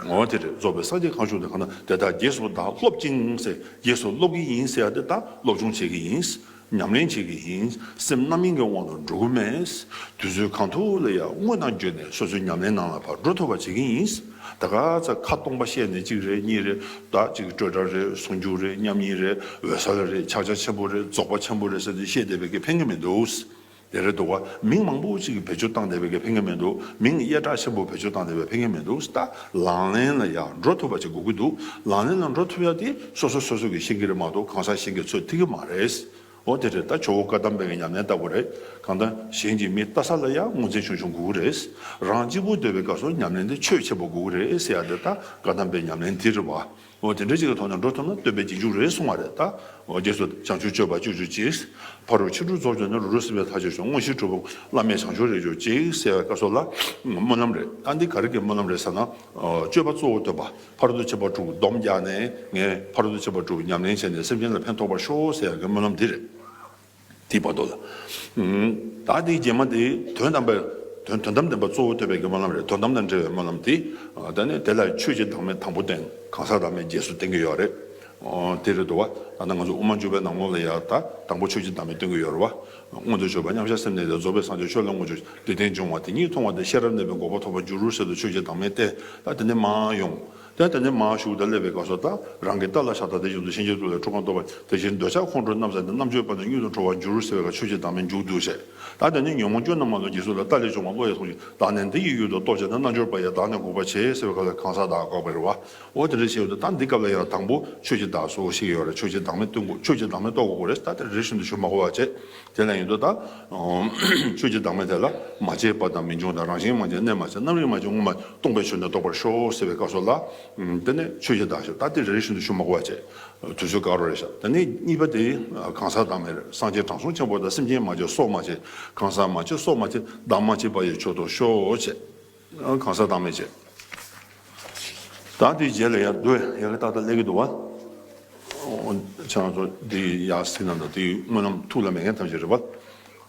འོ་དེ་རེད། རྫོགས་པའི་སངས་རྒྱས་གང་བྱུང་དེ་གང་དང་དེ་དག་རྗེས་སུ་བདག་སློབ་ཅིང་ཟེར། རྗེས་སུ་སློབ་ཀྱི་ཡིན་ཟེར་ཡ་དེ་ད་སློབ་སྦྱོང་བྱེད་ཀྱི་ཡིན། ཉམས་ལེན་བྱེད་ཀྱི་ཡིན། སེམས་རྣམ་གཡེང་གི་དབང་དུ་འགྲོ་གི་མེད། དུས་ཚོད་གང་ཐུབ་ལ་ཡང་དངོས་དང་བརྒྱུད་ནས་སོ་སོའི་ཉམས་ལེན་ནང་ལ་ཕར་འགྲོ་ཐུབ་པ་བྱེད་ཀྱི་ཡིན། ད་ག་ཚ་ཁ་སྟོང་པ་བཤད་ནས་གཅིག་རེད་གཉིས་རེད། ད་གཅིག་སྤྲོས་བྲལ་རེད། ཟུང་འཇུག་རེད། མཉམ་ཉིད་རེད། འོད་གསལ་རེད། ཕྱག་རྒྱ་ཆེན་པོ་རེད། རྫོགས་པ་ཆེན་པོ་རེད་ཟེར་ཏེ་བཤད་བསྡད་པའི་གི་ཕན་གི་མི་འདུག་དེ་རེད་འདུག་བ། མིང་མང་པོ་ཅིག་བེད་སྤྱོད་བཏང་བསྡད་པའི་གི་ཕན་གི་མི་འདུག་མིང་སྐད་གྲགས་ཆེན་པོ་བེད་སྤྱོད་བཏང་བསྡད་པའི་ཕན་གི་མི་འདུག་ད་ལག་ལེན་ལ་ཡང་འགྲོ་ཐུབ་པ་ཅིག་དགོས་ཀྱི་འདུག་ལག་ལེན་ལ་འགྲོ་ཐུབ་ཡ་དེ་སོ་སོ་སོ་སོ་གིས་ཤེས་ཀྱི་རེད་མ་གཏོགས་གང་ཟག་གཞན་གྱིས་ཚོད་ཐིག་གི་མ་རེད། འོ་དེ་རེད། ད་ཇོ་བོ་བཀའ་གདམས་པའི་གི་ཉམས་ལེན་ལྟ་བུ་རེད། གང་ལྟར་གཞན་གྱིས་མི་ལྟ་ས་ལ་ཡང་ངོས་འཛིན་ཆུང་ཆུང་དགོས་ཀྱི་རེད། རང་གཅིག་པུ་སྡོད་པའི་སྐབས་སུ་ཉམས་ལེན་དེ་ཆོས་ཆེན་པོ་དགོས་ཀྱི་རེད་ཟེར་ཡ་དེ་ད་བཀའ་གདམས་པའི་ཉམས་ལེན་དེ་རེད་བ། འོ་དེ་འདྲ་ཅིག་གི་ཐོག་ནས་འགྲོ་ཐུབ་ན་སྟོན་པའི་རྗེས་འཇུག་རེད་གསུང་བ་རེད་ད། འོ་རྗེས་སུ་བྱང་ཆུབ་སྤྱོད་པ་སྤྱོད་གྱུར་ཅིག་ཕ་རོལ་ཕྱིན་དྲུག་རྫོགས་གྱུར་ནས། རབ་ཏུ་སྲིད་པའི་མཐར་ཕྱིན་ཤོག་དངོས་གཞི་གྲུབ་པ་བླ་མེད་བྱང་ཆུབ་རེག་གྱུར་ཅིག་ཟེར་བའི་སྐབས་སུ་ལ་སྨོན་ལམ་རེད། ད་འདི་ག་རེ་གི་སྨོན་ལམ་རེད་ཟེར་ན། སྤྱོད་པ་གཙོ་བོ་སྟོན་པ། ཕ་རོལ་ཏུ་ཕྱིན་པ་དྲུག་སྡོམ་རྒྱག་ནས། ངས་ཕ་རོལ་ཏུ་ཕྱིན་པ་དྲུག་ཉམས་ལེན་བྱས་ནས་སེམས་ཅན་ལ་ཕན་ཐོགས་པར་ཤོག་ཟེར་ཡག་གི་སྨོན་ལམ་འདི་རེད། དེའི་བར་དུ་ལ། ད་དེའི་རྗེས་མ་དེ་དོན་དམ་པའི་དོན་དོན་དམ་བདེན་པ་གཙོ་བོ་སྟོན་པའི་གི་སྨོན་ལམ་རེད། དོན་དམ་དང་འབྲེལ་བའི་སྨོན་ལམ་དེ། ད་ནི་དེ་ལ་ཆོས་ཀྱི་བདག་མེད་དང་པོ་བསྟན། གང་ཟག་བདག་མེད་རྗེས་སུ་བསྟན་གྱི་ཡོད་རེད། དེ་རེད་འདུག་བ། ད་ནི་ང་ཚོ་དབུ་མ་འཇུག་པའི་ནང་ལོགས་ལ་ཡ་ད་དང་པོ་ཆོས་ཀྱི་བདག་མེད་སྟོན་གྱི་ཡོད་རེད་བ། མངོན་དུ་གྱུར་པ་མཉམ་གཞག་སེམས་གནས་ཏེ། རྫོགས་པའི་སངས་རྒྱས་ཆོས་ལ་མངོན་གྱུར་ཅིག་དེ་སྟེང་འབྱུང་བ་དེ་ཉིད་མཐོང་བ་སྟེ། ཤེས་རབ་གནས་པའི་འགོག་པ་ཐོབ་པར་འགྱུར་ཟེར་དུས་ཆོས་ཀྱི་བདག་མེད་བསྟན། ད་དེ་ནས་མར་ཡོང་། ད་དེ་ནས་མར་ཞུགས་ད་སླེབས་པའི་སྐབས་སུ་ད་རང་གི་ལྟ་ལ་ཤ་སྟག་དེ་བཞིན་དུ་ཤེས་བྱའི་ཐུགས་ལ་འཁྲུལ་པ་རྟོག་པ་དེ་བཞིན་འདོད་ཆགས་ཁོང་ཁྲོ་རྣམ་བསལ་ཏེ། རྣམ་དཔྱོད་པ་ནི་མྱུར་དུ་གྲོལ་བར་འགྱུར་ཟེར་བའི་ཆོས་ཀྱི་བདག་མེད་མཇུག་བསྡུ་བྱས། ད་དེ་ནས་ཉོན་མོངས་སྐྱོན་རྣམས་མ་ལུས་རྗེས་སུ་ལ། ལྟ་ལས་བྱུང་བ་བློ་ཡིས་མཐོང་ཞིང་། བདག་ནི་འདི་ཡི་ཡུལ་དུ་རྟོགས་བྱས་ན། རྣལ་འབྱོར་པ་ཡིས་བདག་ནི་འགོག་པར་བྱེད་ཟེར་བའི་སྐབས་ལ་གང་ཟག་བདག་འགོག་པ་རེད་བ། འོ་དེ་འདྲ་བཤད་ཡོད་དུས་ད་འདི་སྐབས་ལ་ཡང་དང་པོ་ཆོས་ཀྱི་བདག་སོ་ཞིག་ཡོད་རེད། ཆོས་ཀྱི་བདག་མེད་སྟོན་དགོས། ཆོས་ཀྱི་བདག་མེད་རྟོགས་དགོས་རེད། ད་དེ་རེ་རེ་བཞིན་དུ་ཞུ་མ་དགོས་པ་བྱས། དེ་ལ་ཡིན་དུས་ད། ཆོས་ཀྱི་བདག་མེད་དེ་ལ་མ་སྐྱེས་པ་དང་མི་འབྱུང་དང་། རང་བཞིན་མ་སྐྱེས་གནས་མ་སྐྱེས། རྣམ་རིག་མ་སྐྱེས་ངོ་མ་སྟོང་པའི་ཆོས་ནི་རྟོགས་པར་ཤོག་ཟེར་བའི་སྐབས་སུ་ལ། དེ་ནས་ཆོས་ཀྱི་བདག་ཞུ། ད་དེ་རེ་རེ་བཞིན་དུ་ཞུ་མ་དགོས་པ་བྱས། དུས་ཚོད་བཀག་རོགས་རེད་ཤག་དེ་ནས་གཉིས་པ་དེ་གང་ཟག་བདག་མེད་རེད། སངས་རྒྱས་དྲང་སྲོང་ཆེན་པོ་དང་། སེམས་ཅན་མ་སྐྱེས་སྲོག་མ་བཅད། གང་ཟག་མ་སྐྱེས་སྲོག་མ་བཅད། བདག་མ་བྱས་པ་ཡི་མཆོག་ཏུ་ཤོག་བྱས། གང་ཟག་བདག་མེད་བྱས། ད་དེའི་རྗེས་ལ་ཡར་འདུག་ཡ་གི་ཏག་ཏག་སླེབས་ཀྱི་འདུག་བ། ཁྱེད་རང་ཚོ་འདི་ཡར་གཟིགས་ན་འདུག་དེའི་སྨོན་ལམ་ཐུགས་ལ་མེད་མཁན་ཐམས་ཅད་རེད་བ།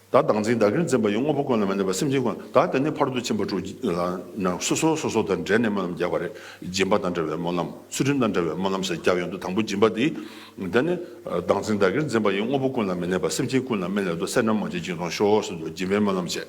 ད་བདག་འཛིན་བདག་གིར་འཛིན་པ་ཡི། དངོས་པོ་ཀུན་ལ་མི་གནས་པ་སེམས་ཅན་ཀུན། ད་དེ་ནས་ཕ་རོལ་ཏུ་ཕྱིན་པ་དྲུག་ལ་ན་སོ་སོ་སོ་སོ་དང་འབྲེལ་ནས་སྨོན་ལམ་བརྒྱབ་པ་རེད། སྦྱིན་པ་དང་འབྲེལ་བའི་སྨོན་ལམ། ཚུལ་ཁྲིམས་དང་འབྲེལ་བའི་སྨོན་ལམ་ཟེར་བརྒྱབ་ཡོང་དུས་དང་པོ་སྦྱིན་པ་དེ། དེ་ནས་བདག་འཛིན་བདག་གིར་འཛིན་པ་ཡི། དངོས་པོ་ཀུན་ལ་མི་གནས་པ་སེམས་ཅན་ཀུན་ལ་མི་གནས་སོ། སེར་སྣ་མ་བྱེད་སྦྱིན་མཐོང་ཤོག་ཟེར་དུས་སྦྱིན་པའི་སྨོན་ལམ་བྱས།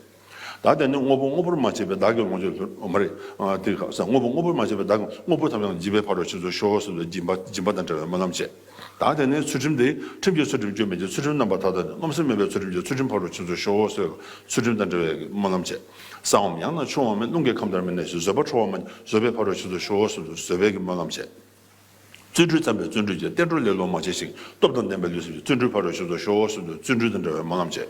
ད་དེ་ནི་དངོས་པོ་དངོས་པོར་མ་བྱས་པའི་བདག་གི་ལོངས་སྤྱོད་ལྷུར། མ་རེད། ཨ་དེ་ག་ས་དངོས་པོ་དངོས་པོར་མ་བྱས་པའི་བདག་གི་དངོས་པོ་ཐམས་ཅད་སྦྱིན་པའི་ཕ་རོལ་ཕྱིན་སོང་ཤོག་ཟེར་དུས་སྦྱིན་པ་སྦྱིན་པ་དང་འབྲེལ་བའི་སྨོན་ལམ་བྱས། ད་དེ་ནི་ཚུལ་ཁྲིམས་དེ། ཁྲིམས་ཀྱི་ཚུལ་ཁྲིམས་སྐྱོན་མེད་ཅིང་། ཚུལ་ཁྲིམས་རྣམ་པར་ཐར་ཏེ། རྣམ་སེམས་མེད་པའི་ཚུལ་ཁྲིམས་ཀྱིས། ཚུལ་ཁྲིམས་ཕ་རོལ་ཕྱིན་སོང་ཤོག་ཟེར་ཚུལ་ཁྲིམས་དང་འབྲེལ་བའི་སྨོན་ལམ་བྱས། གསང་བའམ་ཡང་ན་ཕྱོགས་འོག་མིན། རླུང་གི་ཁམས་ལྟར་མི་གནས་ཤིང་། བཟོད་པ་ཁྲོ་བོ་མ་བྱེད། བཟོད་པས་ཕ་རོལ་ཕྱིན་སོང་ཤོག་ཟེར་དུས་བཟོད་པའི་གི་སྨོན་ལམ་བྱས། བརྩོན་འགྲུས་བརྩམས་པས་བརྩོན་འགྲུས་ཀྱིས། བསྟན་འགྲོར་ལེ་ལོ་མ་བྱས་ཤིང་། སྟོབས་དང་ལྡན་པའི་ལུས་སེམས་ཀྱིས། བརྩོན་འགྲུས་ཕ་རོལ་ཕྱིན་སོང་ཤོག་ཟེར་དུས་བརྩོན་འགྲུས་དང་འབྲེལ་བའི་སྨོན་ལམ་བྱས།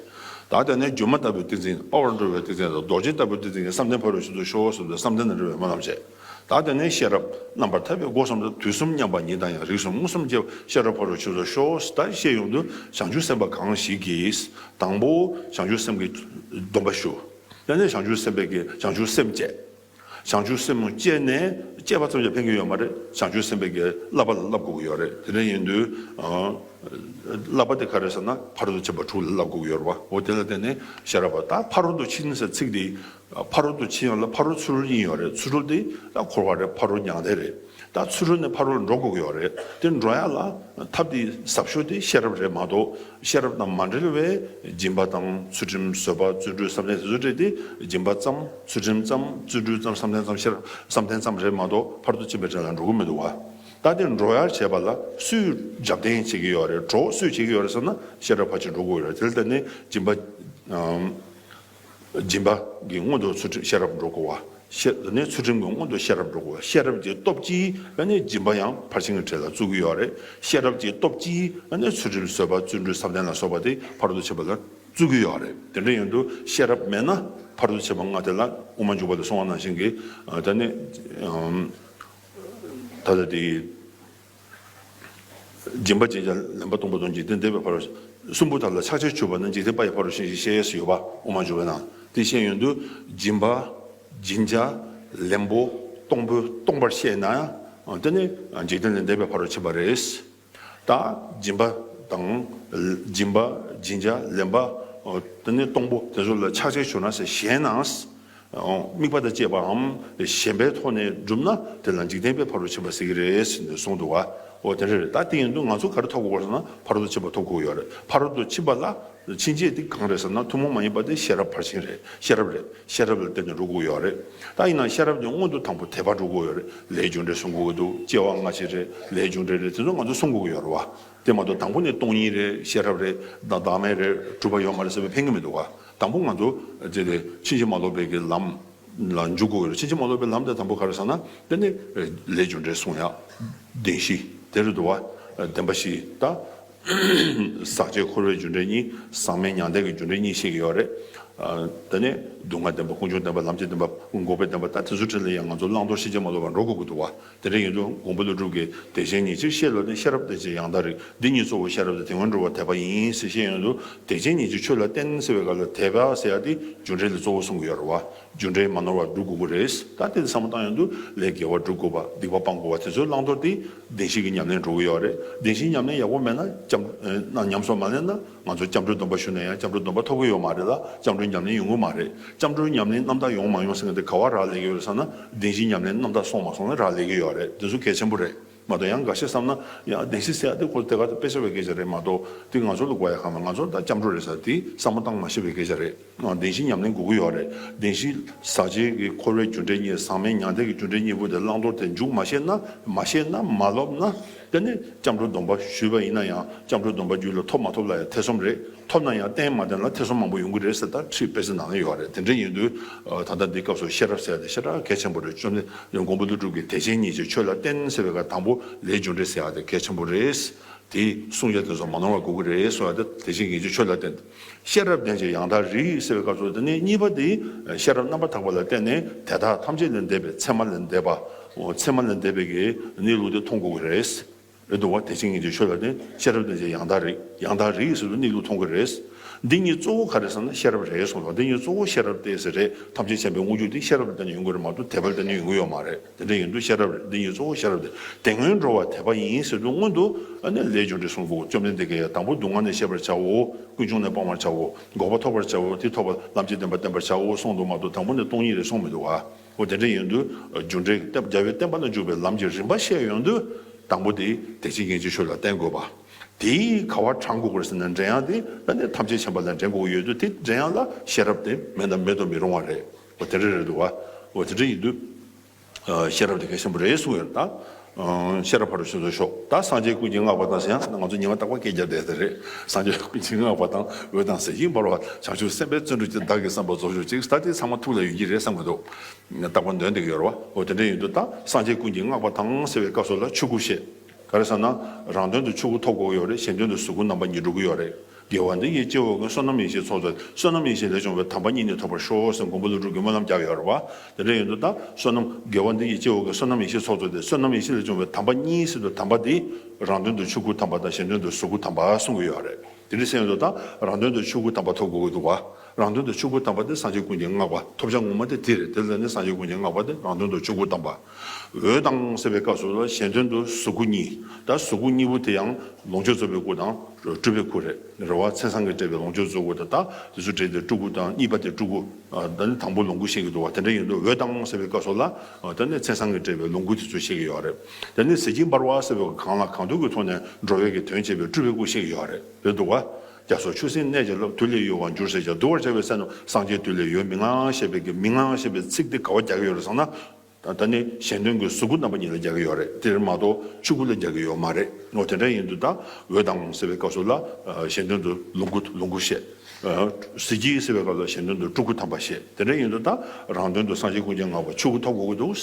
ད་དེ་ནས་སྒྱུ་མ་ལྟ་བུའི་ཏིང་འཛིན། དཔའ་བར་འགྲོ་བའི་ཏིང་འཛིན་དང་། རྡོ་རྗེ་ལྟ་བུའི་ཏིང་འཛིན་གྱིས། བསམ་གཏན་ཕ་རོལ་ཕྱིན་སོང་ཤོག་ཟེར་དུས་བསམ་གཏན་དང་འབྲེལ་བའི་སྨོན་ལམ་བྱས། ད་དེ་ནས་ཤེས་རབ་རྣམ་པར་ཐར་པའི་སྒོ་གསུམ་དུ། དུས་གསུམ་མཉམ་པ་ཉིད་དང་ཡང་། རིགས་གསུམ་མངོན་སུམ་སྐྱེ་བ། ཤེས་རབ་ཕ་རོལ་ཕྱིན་སོང་ཤོག་ད་བཤད་ཡོང་དུས་བྱང་ཆུབ་སེམས་དཔའ་གང་ཞིག་གིས་དང་པོ་བྱང་ཆུབ་སེམས་ཀྱི་སྡོམ་པ་ཞུ། དེ་ནས་བྱང་ཆུབ་སེམས་དཔའི་གི་བྱང་ཆུབ་སེམས་བསྐྱེད། བྱང་ཆུབ་སེམས་བསྐྱེད་ནས་བསྐྱེད་པ་ཙམ་གྱིས་ཕན་གྱི་ཡོད་མ་རེད། བྱང་ཆུབ་སེམས་དཔའི་གི་བསླབ་པ་ལ་བསླབ་དགོས་ཀྱི་ཡོད་རེད། དེ་འདྲ་ཡིན་དུས། བསླབ་པ་དེ་ག་རེ་ཟེར་ན་ཕ་རོལ་ཏུ་ཕྱིན་པ་དྲུག་ལ་བསླབ་དགོས་ཀྱི་ཡོད་རེད་བ། འོ་དེ་ལ་བརྟེན་ནས་ཤེས་རབ་པ། ད་ཕ་རོལ་ཏུ་ཕྱིན་ཟེར་ཚིག་དེ། ཕ་རོལ་ཏུ་ཕྱིན་ཡག་ལ་ཕ་རོལ་ཚུར་རོལ་གཉིས་ཡོད་རེད། ཚུར་རོལ་དེ་ད་འཁོར་བ་རེད། ཕ་རོལ་མྱང་འདས་རེད། ད་ཚུར་རོལ་ནས་ཕ་རོལ་འགྲོ་དགོས་ཀྱི་ཡོད་རེད། དེ་འགྲོ་ཡག་ལ་ཐབས་དེ་ཟབ་ཤོས་དེ་ཤེས་རབ་རེད་མ་གཏོགས། ཤེས་རབ་དང་མ་འབྲེལ་བའི་སྦྱིན་པ་དང་ཚུལ་ཁྲིམས་བཟོད་པ་བརྩོན་འགྲུས་བསམ་གཏན་དེ་ཚོ་སྤྲད་དེ། སྦྱིན་པ་ཙམ་ཚུལ་ཁྲིམས་ཙམ་བརྩོན་འགྲུས་ཙམ་བསམ་གཏན་ཙམ་ཤེས་རབ་བསམ་གཏན་ཙམ་རེད་མ་གཏོགས་ཕ་རོལ་ཏུ་ཕྱིན་པའི་གྲལ་ལ་འགྲོ་གི་མི་འདུག་བ། ད་དེ་འགྲོ་ཡག་བྱེད་པ་ལ་སུས་རྒྱབ་རྟེན་བྱེད་ཀྱི་ཡོད་རེད། གྲོགས་སུས་བྱེད་ཀྱི་ཡོད་རེད་ཟེར་ན་ཤེས་རབ་ཕར་ཕྱིན་འགྲོ་དགོས་ཡོད་རེད། དེ་ལ་བརྟེན་ནས་སྦྱིན་པ། སྦྱིན་པ་གི་སྔོན་དུ་ཚུལ་ཁྲིམས་ཤེས་རབ་འགྲོ་དགོས་པ། ཤེས་ནས་ཚུལ་ཁྲིམས་ཀྱི་སྔོན་དུ་ཤེས་རབ་འགྲོ་དགོས་པ། ཤེས་རབ་ཀྱི་སྟོབས་ཀྱིས་ནི་སྦྱིན་པ་ཡང་ཕར་ཕྱིན་གྱི་གྲལ་ལ་བཙུགས་ཀྱི་ཡོད་རེད། ཤེས་རབ་ཀྱི་སྟོབས་ཀྱིས་ནི་ཚུལ་ཁྲིམས་བཟོད་པ་བརྩོན་འགྲུས་བསམ་གཏན་ལ་སོགས་པ་དེ་ཕ་རོལ་ཏུ་ཕྱིན་པ་ལ་བཙུགས་ཀྱི་ཡོད་རེད། དེ་འདྲ་ཡིན་དུས་ཤེས་རབ་མེད་ན་ཕ་རོལ་ཏུ་ཕྱིན་པ་ལྔ་དེ་ལ་དབུ་མ་འཇུག་པ་ལ་གསུངས་པ་ནང་བཞིན་གྱི་ད་ནི། ད་ལྟ་དེ། སྦྱིན་པ་སྦྱིན་བྱ་ལེན་པ་སྟོང་པ་དང་། འཇིག་རྟེན་འདས་པའི་ཕ་རོལ། གསུམ་པོ་དག་ལ་ཕྱག་རྒྱར་གྱུར་པ་ནི། འཇིག་རྟེན་པ་ཡི་ཕ་རོལ་ཕྱིན་ཞེས་བཤད་ཡོད་པ། དབུ་མ་འཇུག་པའི་ནང་དེ་བཤད་ཡོང་དུས། སྦྱིན་པ་སྦྱིན་བྱ་ལེན་པོ་སྟོང་པོ་སྟོང་པར་ཤེས་ན་ཡང་དེ་ནི་འཇིག་རྟེན་ལས་འདས་པའི་ཕ་རོལ་ཕྱིན་པ་རེད། ད་སྦྱིན་པ་དང་། སྦྱིན་པ་སྦྱིན་བྱ་ལེན་པ་དེ་ནི་སྟོང་པོ་དེ་ཚོ་ལ་ཕྱག་རྒྱར་གྱུར་ན་ཟེར་ཞེན་ན། དམིགས་པ་དང་བཅས་པའམ་ཞེན་པའི་ཐོག་ནས་བསྒྲུབས་ན་དེ་ལ་འཇིག་རྟེན་པའི་ཕ་རོལ་ཕྱིན་པ་ཟེར་གྱི་རེད་ཟེར་ནས་གསུངས་འདུག་བ། འོ་དེ་འདྲ་རེད། ད་དེ་ཡིན་དུས་ང་ཚོ་ག་རེ་ཐོབ་དགོས་ཟེར་ན་ཕ་རོལ་ཏུ་ཕྱིན་པ་ཐོབ་དགོས་ཡོད་རེད། ཕ་རོལ་ཏུ་ཕྱིན་པ་ལ་ཕྱིན་ཆད་དེ་གང་རེད་ཟེར་ན་ཐུན་མོང་མ་ཡིན་པ་དེ་ཤེས་རབ་ཕར་ཕྱིན་རེད། ཤེས་རབ་རེད། ཤེས་རབ་ལ་བརྟེན་ནས་འགྲོ་དགོས་ཡོད་རེད། ད་ཡིན་ན་ཤེས་རབ་དེ་སྔོན་དུ་དང་པོ་དད་པ་འགྲོ་དགོས་ཡོད་རེད། ལས་རྒྱུ་འབྲས་གསུང་དགོས་ཀྱི་འདུག་སྐྱེ་བ་སྔ་ཕྱི་རེད། ལས་རྒྱུ་འབྲས་རེད། དེ་ཚོ་ང་ཚོ་གསུང་དགོས་ཀྱི་ཡོད་རེད་བ། དེ་མ་གཏོགས་དང་པོ་ནས་སྟོང་ཉིད་རེད། ཤེས་རབ་རེད། བདག་བདག་མེད་རེད། གྲུབ་པ་ཡོད་མ་རེད་ཟེར་བས་ཕན་གྱི་མི་འདུག་བ། དང་པོ་ང་ཚོ་དེ་ལས་ཕྱིན་ཅི་མ་ལོག་པའི་གི་ལམ་ལ་འཇུག་དགོས་རེད། ཕྱིན་ཅི་མ་ལོག་པའི་ལམ་དེ་དང་པོ་ག་རེ་ཟེར་ན་དེ་ནི་ལས་རྒྱུ་འབྲས་གསུང་ཡག་བདེན་བཞི་དེ་རེད་འདུག་བ། བདེན་པ་བཞི་ད། ཟག་བཅས་འཁོར་བའི་རྒྱུ་འབྲས་གཉིས། ཟག་མེད་མྱང་འདས་ཀྱི་རྒྱུ་འབྲས་གཉིས་བཤད་ཀྱི་ཡོད་རེད། ཨ། དེ་ནས་སྡུག་བསྔལ་བདེན་པ། ཀུན་འབྱུང་བདེན་པ། ལམ་གྱི་བདེན་པ། འགོག་པའི་བདེན་པ། ད་དེ་ཚོ་ཁྲིད་ལ་ཡང་ང་ཚོ་བླང་དོར་ཕྱིན་ཅི་མ་ལོག་པར་འགྲོ་དགོས་ཀྱི་འདུག་བ། དེ་འདྲ་ཡིན་དུས་མགོན་པོ་ཀླུ་སྒྲུབ་ཀྱིས་བདེ་ཆེན་ཉེར་གཅིག་བཤད་ལོ་ནས་ཤེས་རབ་བརྟེན་ཅིང་ཡང་དག་རིག་འདི་ཉིད་གཙོ་བོ་ཤེས་རབ་སྟེ། དེ་སྔོན་འགྲོ་བ་དད་པ་ཡིན་ཟེར་བཤད་ཡོང་དུས་བདེ་ཆེན་ཉེར་གཅིག་ཆོས་ལ་བརྟེན་ཟེར་བའི་སྐབས་ལ་དད་པ་ཟེར་ཡ་དེ་རྒྱུ་འབྲས་ལ་གཙོ་བོ་གསུང་གི་ཡོད་རེད་བ། རྒྱུ་འབྲས་མ་ནོར་བར་སྒྲུབ་དགོས་ཀྱི་རེད། ད་དེ་བསམ་བློ་བཏང་ཡོང་དུས་ལས་དགེ་བ་སྒྲུབ་དགོས་པ། སྡིག་པ་སྤང་དགོས་པ། དེ་ཚོའི་བླང་དོར་དེ་བདེན་བཞི་གི་ཉམས་ལེན་འགྲོ་གི་ཡོད་རེད། བདེན་བཞིའི་ཉམས་ལེན་ཡག་པོ་མེད་ན་སྐྱབས། ཨ། ཉམས་སུ་མ་ལེན་ན་ང་ཚོ་སྐྱབས་འགྲོའི་སྡོམ་པ་ཞུས་ན་ཡང་སྐྱབས་འགྲོའི་སྡོམ་པ་ཐོབ་ཀྱི་ཡོད་མ་རེད་ལ། སྐྱབས་འགྲོའི་ཉམས་ལེན་ཡོང་གི་མ་རེད། སྐྱབས་འགྲོའི་ཉམས་ལེན་རྣམ་དག་ཡོང་མ་ཡོང་ཟེར་མཁན་དེ་ག་བ་རག་ལས་ཀྱི་ཡོད་རེད་ཟེར་ན། བདེན་བཞིའི་ཉམས་ལེན་རྣམ་དག་སོང་མ་སོང་ལ་རག་ལས་ཀྱི་ཡོད་རེད། དེ་ཚོ་གལ་ཆེན་པོ་རེད། མ་གཏོགས་ཡང་འགའ་ཤས་བསམ་ན་ཡང་བདེན་བཞི་ཟེར་ཡ་དེ་ཁོ་དེ་ག་དེ་དཔེ་ཆ་བའི་སྐད་ཆ་རེད་མ་གཏོགས་དེ་ང་ཚོ་ལ་དགོས་ཡ་གང་ལ། ང་ཚོ་ད་སྐྱབས་འགྲོ་རེད་ཟེར་དེ་བསམ་བློ་བཏང་མ་ཤེས་པའི་སྐད་ཆ་རེད། བདེན་བཞི་ཉམས་ལེན་དགོས་ཀྱི་ཡོད་རེད། བདེན་བཞི་ཟག་བཅས་ཀྱི་འཁོར་བའི་རྒྱུ་འབྲས་གཉིས། ཟག་མེད་མྱང་འདས་ཀྱི་རྒྱུ་འབྲས་གཉིས་པོ་དེ་བླང་དོར་དེ་འཇུག་མ་ཤེས་ན། མ་ཤེས་ན་མ་སློབ་ན། དེ་ནི་སྐྱབས་འགྲོ་སྡོམ་པ་ཞུས་པ་ཡིན་ན་ཡང་སྐྱབས་འགྲོ་སྡོམ་པ་རྒྱུད་ལ་ཐོབ་མ་ཐོབ་ལ་ཡང་ཐེ་ཚོམ་རེད། ཐོབ་ན་ཡང་གཏན་མ་གཏན་ལ་ཐེ་ཚོམ་མང་པོ་ཡོང་གི་རེད་ཟེར་ད་ཁྲིད་དཔེ་ཆ་ནང་ལ་ཡོད་རེད། དེ་འདྲ་ཡིན་དུས་ད་ལྟ་འདི་སྐབས་སུ་ཤེས་རབ་ཟེར་ཡ་དེ་ཞེ་དྲག་གལ་ཆེན་པོ་རེད། བཅོམ་ལྡན་མགོན་པོ་ཀླུ་སྒྲུབ་ཀྱིས་བདེ་ཆེན་ཉེར་གཅིག་ཆོས་ལ་བརྟེན་ཟེར་བའི་སྐབས་དང་པོ་ལས་རྒྱུ་འབྲས་ཟེར་ཡ་དེ་གལ་ཆེན་པོ་རེད། དེ་གསུང་ཡ་དེ་ཚོ་མ་ནོར་བ་དགོས་ཀྱི་རེད་གསུང་ཡ་དེ་བདེ་ཆེན་ཉེར་གཅིག་ཆོས་ལ་བརྟེན། ཤེས་རབ་ལྡན་ཅིང་ཡང་དག་རིག་ཟེར་བའི་སྐབས་སུ་དེ་ནས་གཉིས་པ་དེ་ཤེས་རབ་རྣམ་པར་དག་པ་ལ་བརྟེན་ནས་དེ་དག་ཐམས་ཅད་ལས་འདས་པའི་མཚན་མ་ལས་འདས་པ། མཚན་མ་ལས་འདས་པའི་གི་གནས་ལུགས་དེ་མཐོང་དགོས་ཀྱི་རེད། རེད་འདུག་བ། བདེ་ཆེན་ཉེར་གཅིག་ཆོས་ལ་བརྟེན། ཤེས་རབ་ལྡན་ཅིང་ཡང་དག་རིག་ཡང་དག་རིག་ཟེར་དུས་གནས་ལུགས་མཐོང་གི་རེད། འདི་གཉིས་གཙོ་བོ་ག་རེ་ཟེར་ན་ཤེས་རབ་རེད་གསུངས་སོང་། འདི་གཉིས་གཙོ་བོ་ཤེས་རབ་སྟེ་ཟེར་རེད། ཐམས་ཅད་མཁྱེན་པའི་དངོས་རྒྱུ་དེ་ཤེས་རབ་ལ་བརྟེན་ནས་ཡོང་གི་རེད་མ་གཏོགས་དད་པ་ལ་བརྟེན་ནས་ཡོང་གི་ཡོད་མ་རེད། དེ་འདྲ་ཡིན་དུས་ཤེས་རབ་རེད། འདི་གཉིས་གཙོ་བོ་ཤེས་རབ་སྟེ། དེ་སྔོན་འགྲོ་བ་དད་པ་ཡིན་ཟེར་དུས་སྔོན་དུ་ཨ་ནི་ལས་རྒྱུ་འབྲས་གསུངས་འདུག་བཅོམ་ལྡན་འདས་ཀྱིས་དང་པོ་སྡུག་བསྔལ་ནི་ཤེས་པར་བྱའོ། ཀུན་འབྱུང་ནི་སྤང་བར་བྱའོ། འགོག་པ་ཐོབ་པར་བྱའོ། དེ་ཐོབ་པ་ལམ་གྱི་བདེན་པ་བསྟེན་པར་བྱའོ་གསུངས་འདུག་མ་གཏོགས་དང་པོ་ནས་སྟོང་ཉིད་རེད་གསུངས་མི་འདུག་བ། འོ་དེ་འདྲ་ཡིན་དུས་རྒྱུ་འབྲས་རྒྱལ་བའི་བསྟན་པ་ལ་འཇུག་པའི་ལམ་གྱི་རིམ་པ་བཤད་ཡོང་དུས་དང་པོ་དེ་བདེ་ཆེན་ཉེར་གཅིག་ཆོས་ལ་བརྟེན་དགོས་པ། དེ་ག་བ་དྲངས་དགོས་ཀྱི་རེད་ཟེར་ན་འདྲེན་ཡག་དེ་ད་ནི་ཐམས་ཅད་མཁྱེན་པ་ལ་འདྲེན་དགོས་ཀྱི་ཡོད་དུས་དེ་འདྲེན་ཡག་ལ་ཤེས་རབ་དེ་མེད་ན་མེད་དུ་མི་རུང་བ་རེད། འོ་དེ་འདྲ་རེད་འདུག་བ། འོ་དེ་འདྲ་ཡིན་དུས། ཤེས་རབ་དེ་གལ་ཆེན་པོ་རེད་གསུངས་ཡོད་ད། ཤེས་རབ་ཕ་རོལ་ཕྱིན་སོགས་ཤོག་ད་སངས་རྒྱས་ཀུན་གྱིས་བསྔགས་པ་དང་ཟེར་ཡང་ང་ཚོ་ཉི་མ་རྟག་པར་སྐད་རྒྱབ་བསྡད་དེ་རེད། སངས་རྒྱས་ཀུན་གྱིས་བསྔགས་པ་དང་འོད་དང་ཟེར་ཡིན་པར་བ་བྱང་ཆུབ་སེམས་དཔའི་བརྩོན་འགྲུས་ཀྱིས་བདག་གི་བསམ་པ་རྫོགས་གྱུར་ཅིག་ད་དེ་ཚང་མ་ཐུགས་ལ་ཡོད་ཀྱི་རེད་བསམ་གྱི་འདུག་རྟག་པར་འདོན་བསྡད་ཀྱི་ཡོད་རེད་བ། འོ་དེ་འདྲ་ཡིན་དུས་ད་སངས་རྒྱས་ཀུན་གྱིས་བསྔགས་པ་དང་ཟེར་བའི་སྐབས་སུ་ལ་ཆོས་སྐུ་བཤད། ག་རེ་ཟེར་ན། རང་དོན་དུ་ཆོས་སྐུ་ཐོབ་དགོས་ཀྱི་ཡོད་རེད། གཞན་དོན་དུ་གཟུགས་སྐུ་རྣམ་པ་གཉིས་འགྲུབ་ཀྱི་ཡོད་རེད། དགེ་བ་འདི་ཡིས་སྐྱེ་བོ་ཀུན། བསོད་ནམས་ཡེ་ཤེས་ཚོགས་རྫོགས་ཏེ། བསོད་ནམས་ཡེ་ཤེས་ལས་བྱུང་བའི་དམ་པ་གཉིས་ནི་ཐོབ་པར་ཤོག་ཟེར་མགོན་པོ་ཀླུ་སྒྲུབ་ཀྱིས་སྨོན་ལམ་བརྒྱབ་ཡོད་རེད་བ། དེ་འདྲ་ཡིན་དུས་ད་བསོད་ནམས་དགེ་བ་འདི་ཡིས་སྐྱེ་བོ་ཀུན། བསོད་ནམས་ཡེ་ཤེས་ལས་བྱུང་བའི་དམ་པ་གཉིས་ཟེར་དུས་དམ་པ་འདི་རང་དོན་དུ་ཆོས་སྐུ་དམ་པ་དང་གཞན་དོན་དུ་གཟུགས་སྐུ་དམ་པ་གསུང་གི་ཡོད་རེད། དེ་འདྲ་ཟེར་ཡོང་དུས་ད་རང་དོན་དུ་ཆོས་སྐུ་དམ་པ་ཐོབ་དགོས་ཀྱི་འདུག་བ། རང་དོན་དུ་ཆོས་སྐུ་དམ་པ་དེ་སངས་རྒྱས་ཀུན་གྱིས་བསྔགས་པ། ཐོབ་བྱ་ངོ་མ་དེ་དེ་རེད། དེ་ལ་ནི་སངས་རྒྱས་ཀུན་གྱིས་བསྔགས་པ་དེ་རང་དོན་དུ་ཆོས་སྐུ་དམ་པ། འོད་དང་ཟེར་བའི་སྐབས་སུ་ལ་གཞན་དོན་དུ་གཟུགས་སྐུ་གཉིས། ད་གཟུགས་སྐུ་གཉིས་པོ་དེ་ཡང་ལོངས་སྤྱོད་རྫོགས་པའི་སྐུ་དང་སྤྲུལ་པའི་སྐུ་རེད། རེད་བ། མཚན་བཟང་གིས་སྤྲས་པའི་ལོངས་སྤྱོད་རྫོགས་སྐུ་དང་། ད་དེ་ཚོ་སྤྲས་ཏེ་སྤྲུལ་སྐུ་དང་། གཉིས་པ་དེ་སྤྲུལ་སྐུ། ད་ནི་དང་པོ་ལོངས་སྐུ་བཤད་ཀྱི་འདུག་བ། དེ་འདྲ་ཡིན་དུས་འོད་དང་ཟེར་བའི་སྐབས་སུ་ལ། ད་ནི་མཚན་བཟང་གིས་སྤྲས་པའི་ལོངས་སྐུ་དེ་ཚོ་བཤད་ཀྱི་ཡོད་རེད། ད་ནི་གཟི་བརྗིད་འབར་བ་ཟེར་བའི་གང་ལ་གང་འདུལ་གྱི་ཐོག་ནས་འགྲོ་བའི་གི་དོན་བྱེད་པའི་སྤྲུལ་པའི་སྐུ་བཤད་ཀྱི་ཡོད་རེད། རེད་འདུག་བ། རྒྱ་མཚོ་ཆུ་སྲིན་གནས་ཀྱི་རླབས། དུས་ལས་ཡོལ་བར་འགྱུར་ཟེར་བྱ། བསྡུ་བར་བྱ་བའི་ཚེ་ན། སངས་རྒྱས་དུས་ལས་ཡོལ་མི་མངའ་ཞེས་པའི་གི་མི་མངའ་ཞེས་པའི་ཚིག་དེ་ག་བ་རྒྱག་གི་ཡོད་རེད་ཟེར་ན། ད་ད་ནི་གཞན་དོན་གྱི་གཟུགས་སྐུ་རྣམ་པ་གཉིས་ལ་རྒྱག་གི་ཡོད་རེད། དེར་མ་གཏོགས་ཆོས་སྐུ་ལ་རྒྱག་གི་ཡོད་མ་རེད། འོ། དེ་འདྲ་ཡིན་དུས་ད་འོད་དང་ཟེར་བའི་སྐབས་སུ་ལ་གཞན་དོན་དུ་ལོངས་སྐུ། ལོངས་སྐུ་བཤད། གཟི་བརྗིད་ཟེར་བའི་སྐབས་ལ་གཞན་དོན་དུ་སྤྲུལ་སྐུ་དམ་པ་བཤད། དེ་འདྲ་ཡིན་དུས་ད་རང་དོན་དུ་སངས་རྒྱས་ཀུན་གྱིས་བསྔགས་པ་ཆོས་སྐུ་ཐོབ་དགོས་ཀྱི་འདུག།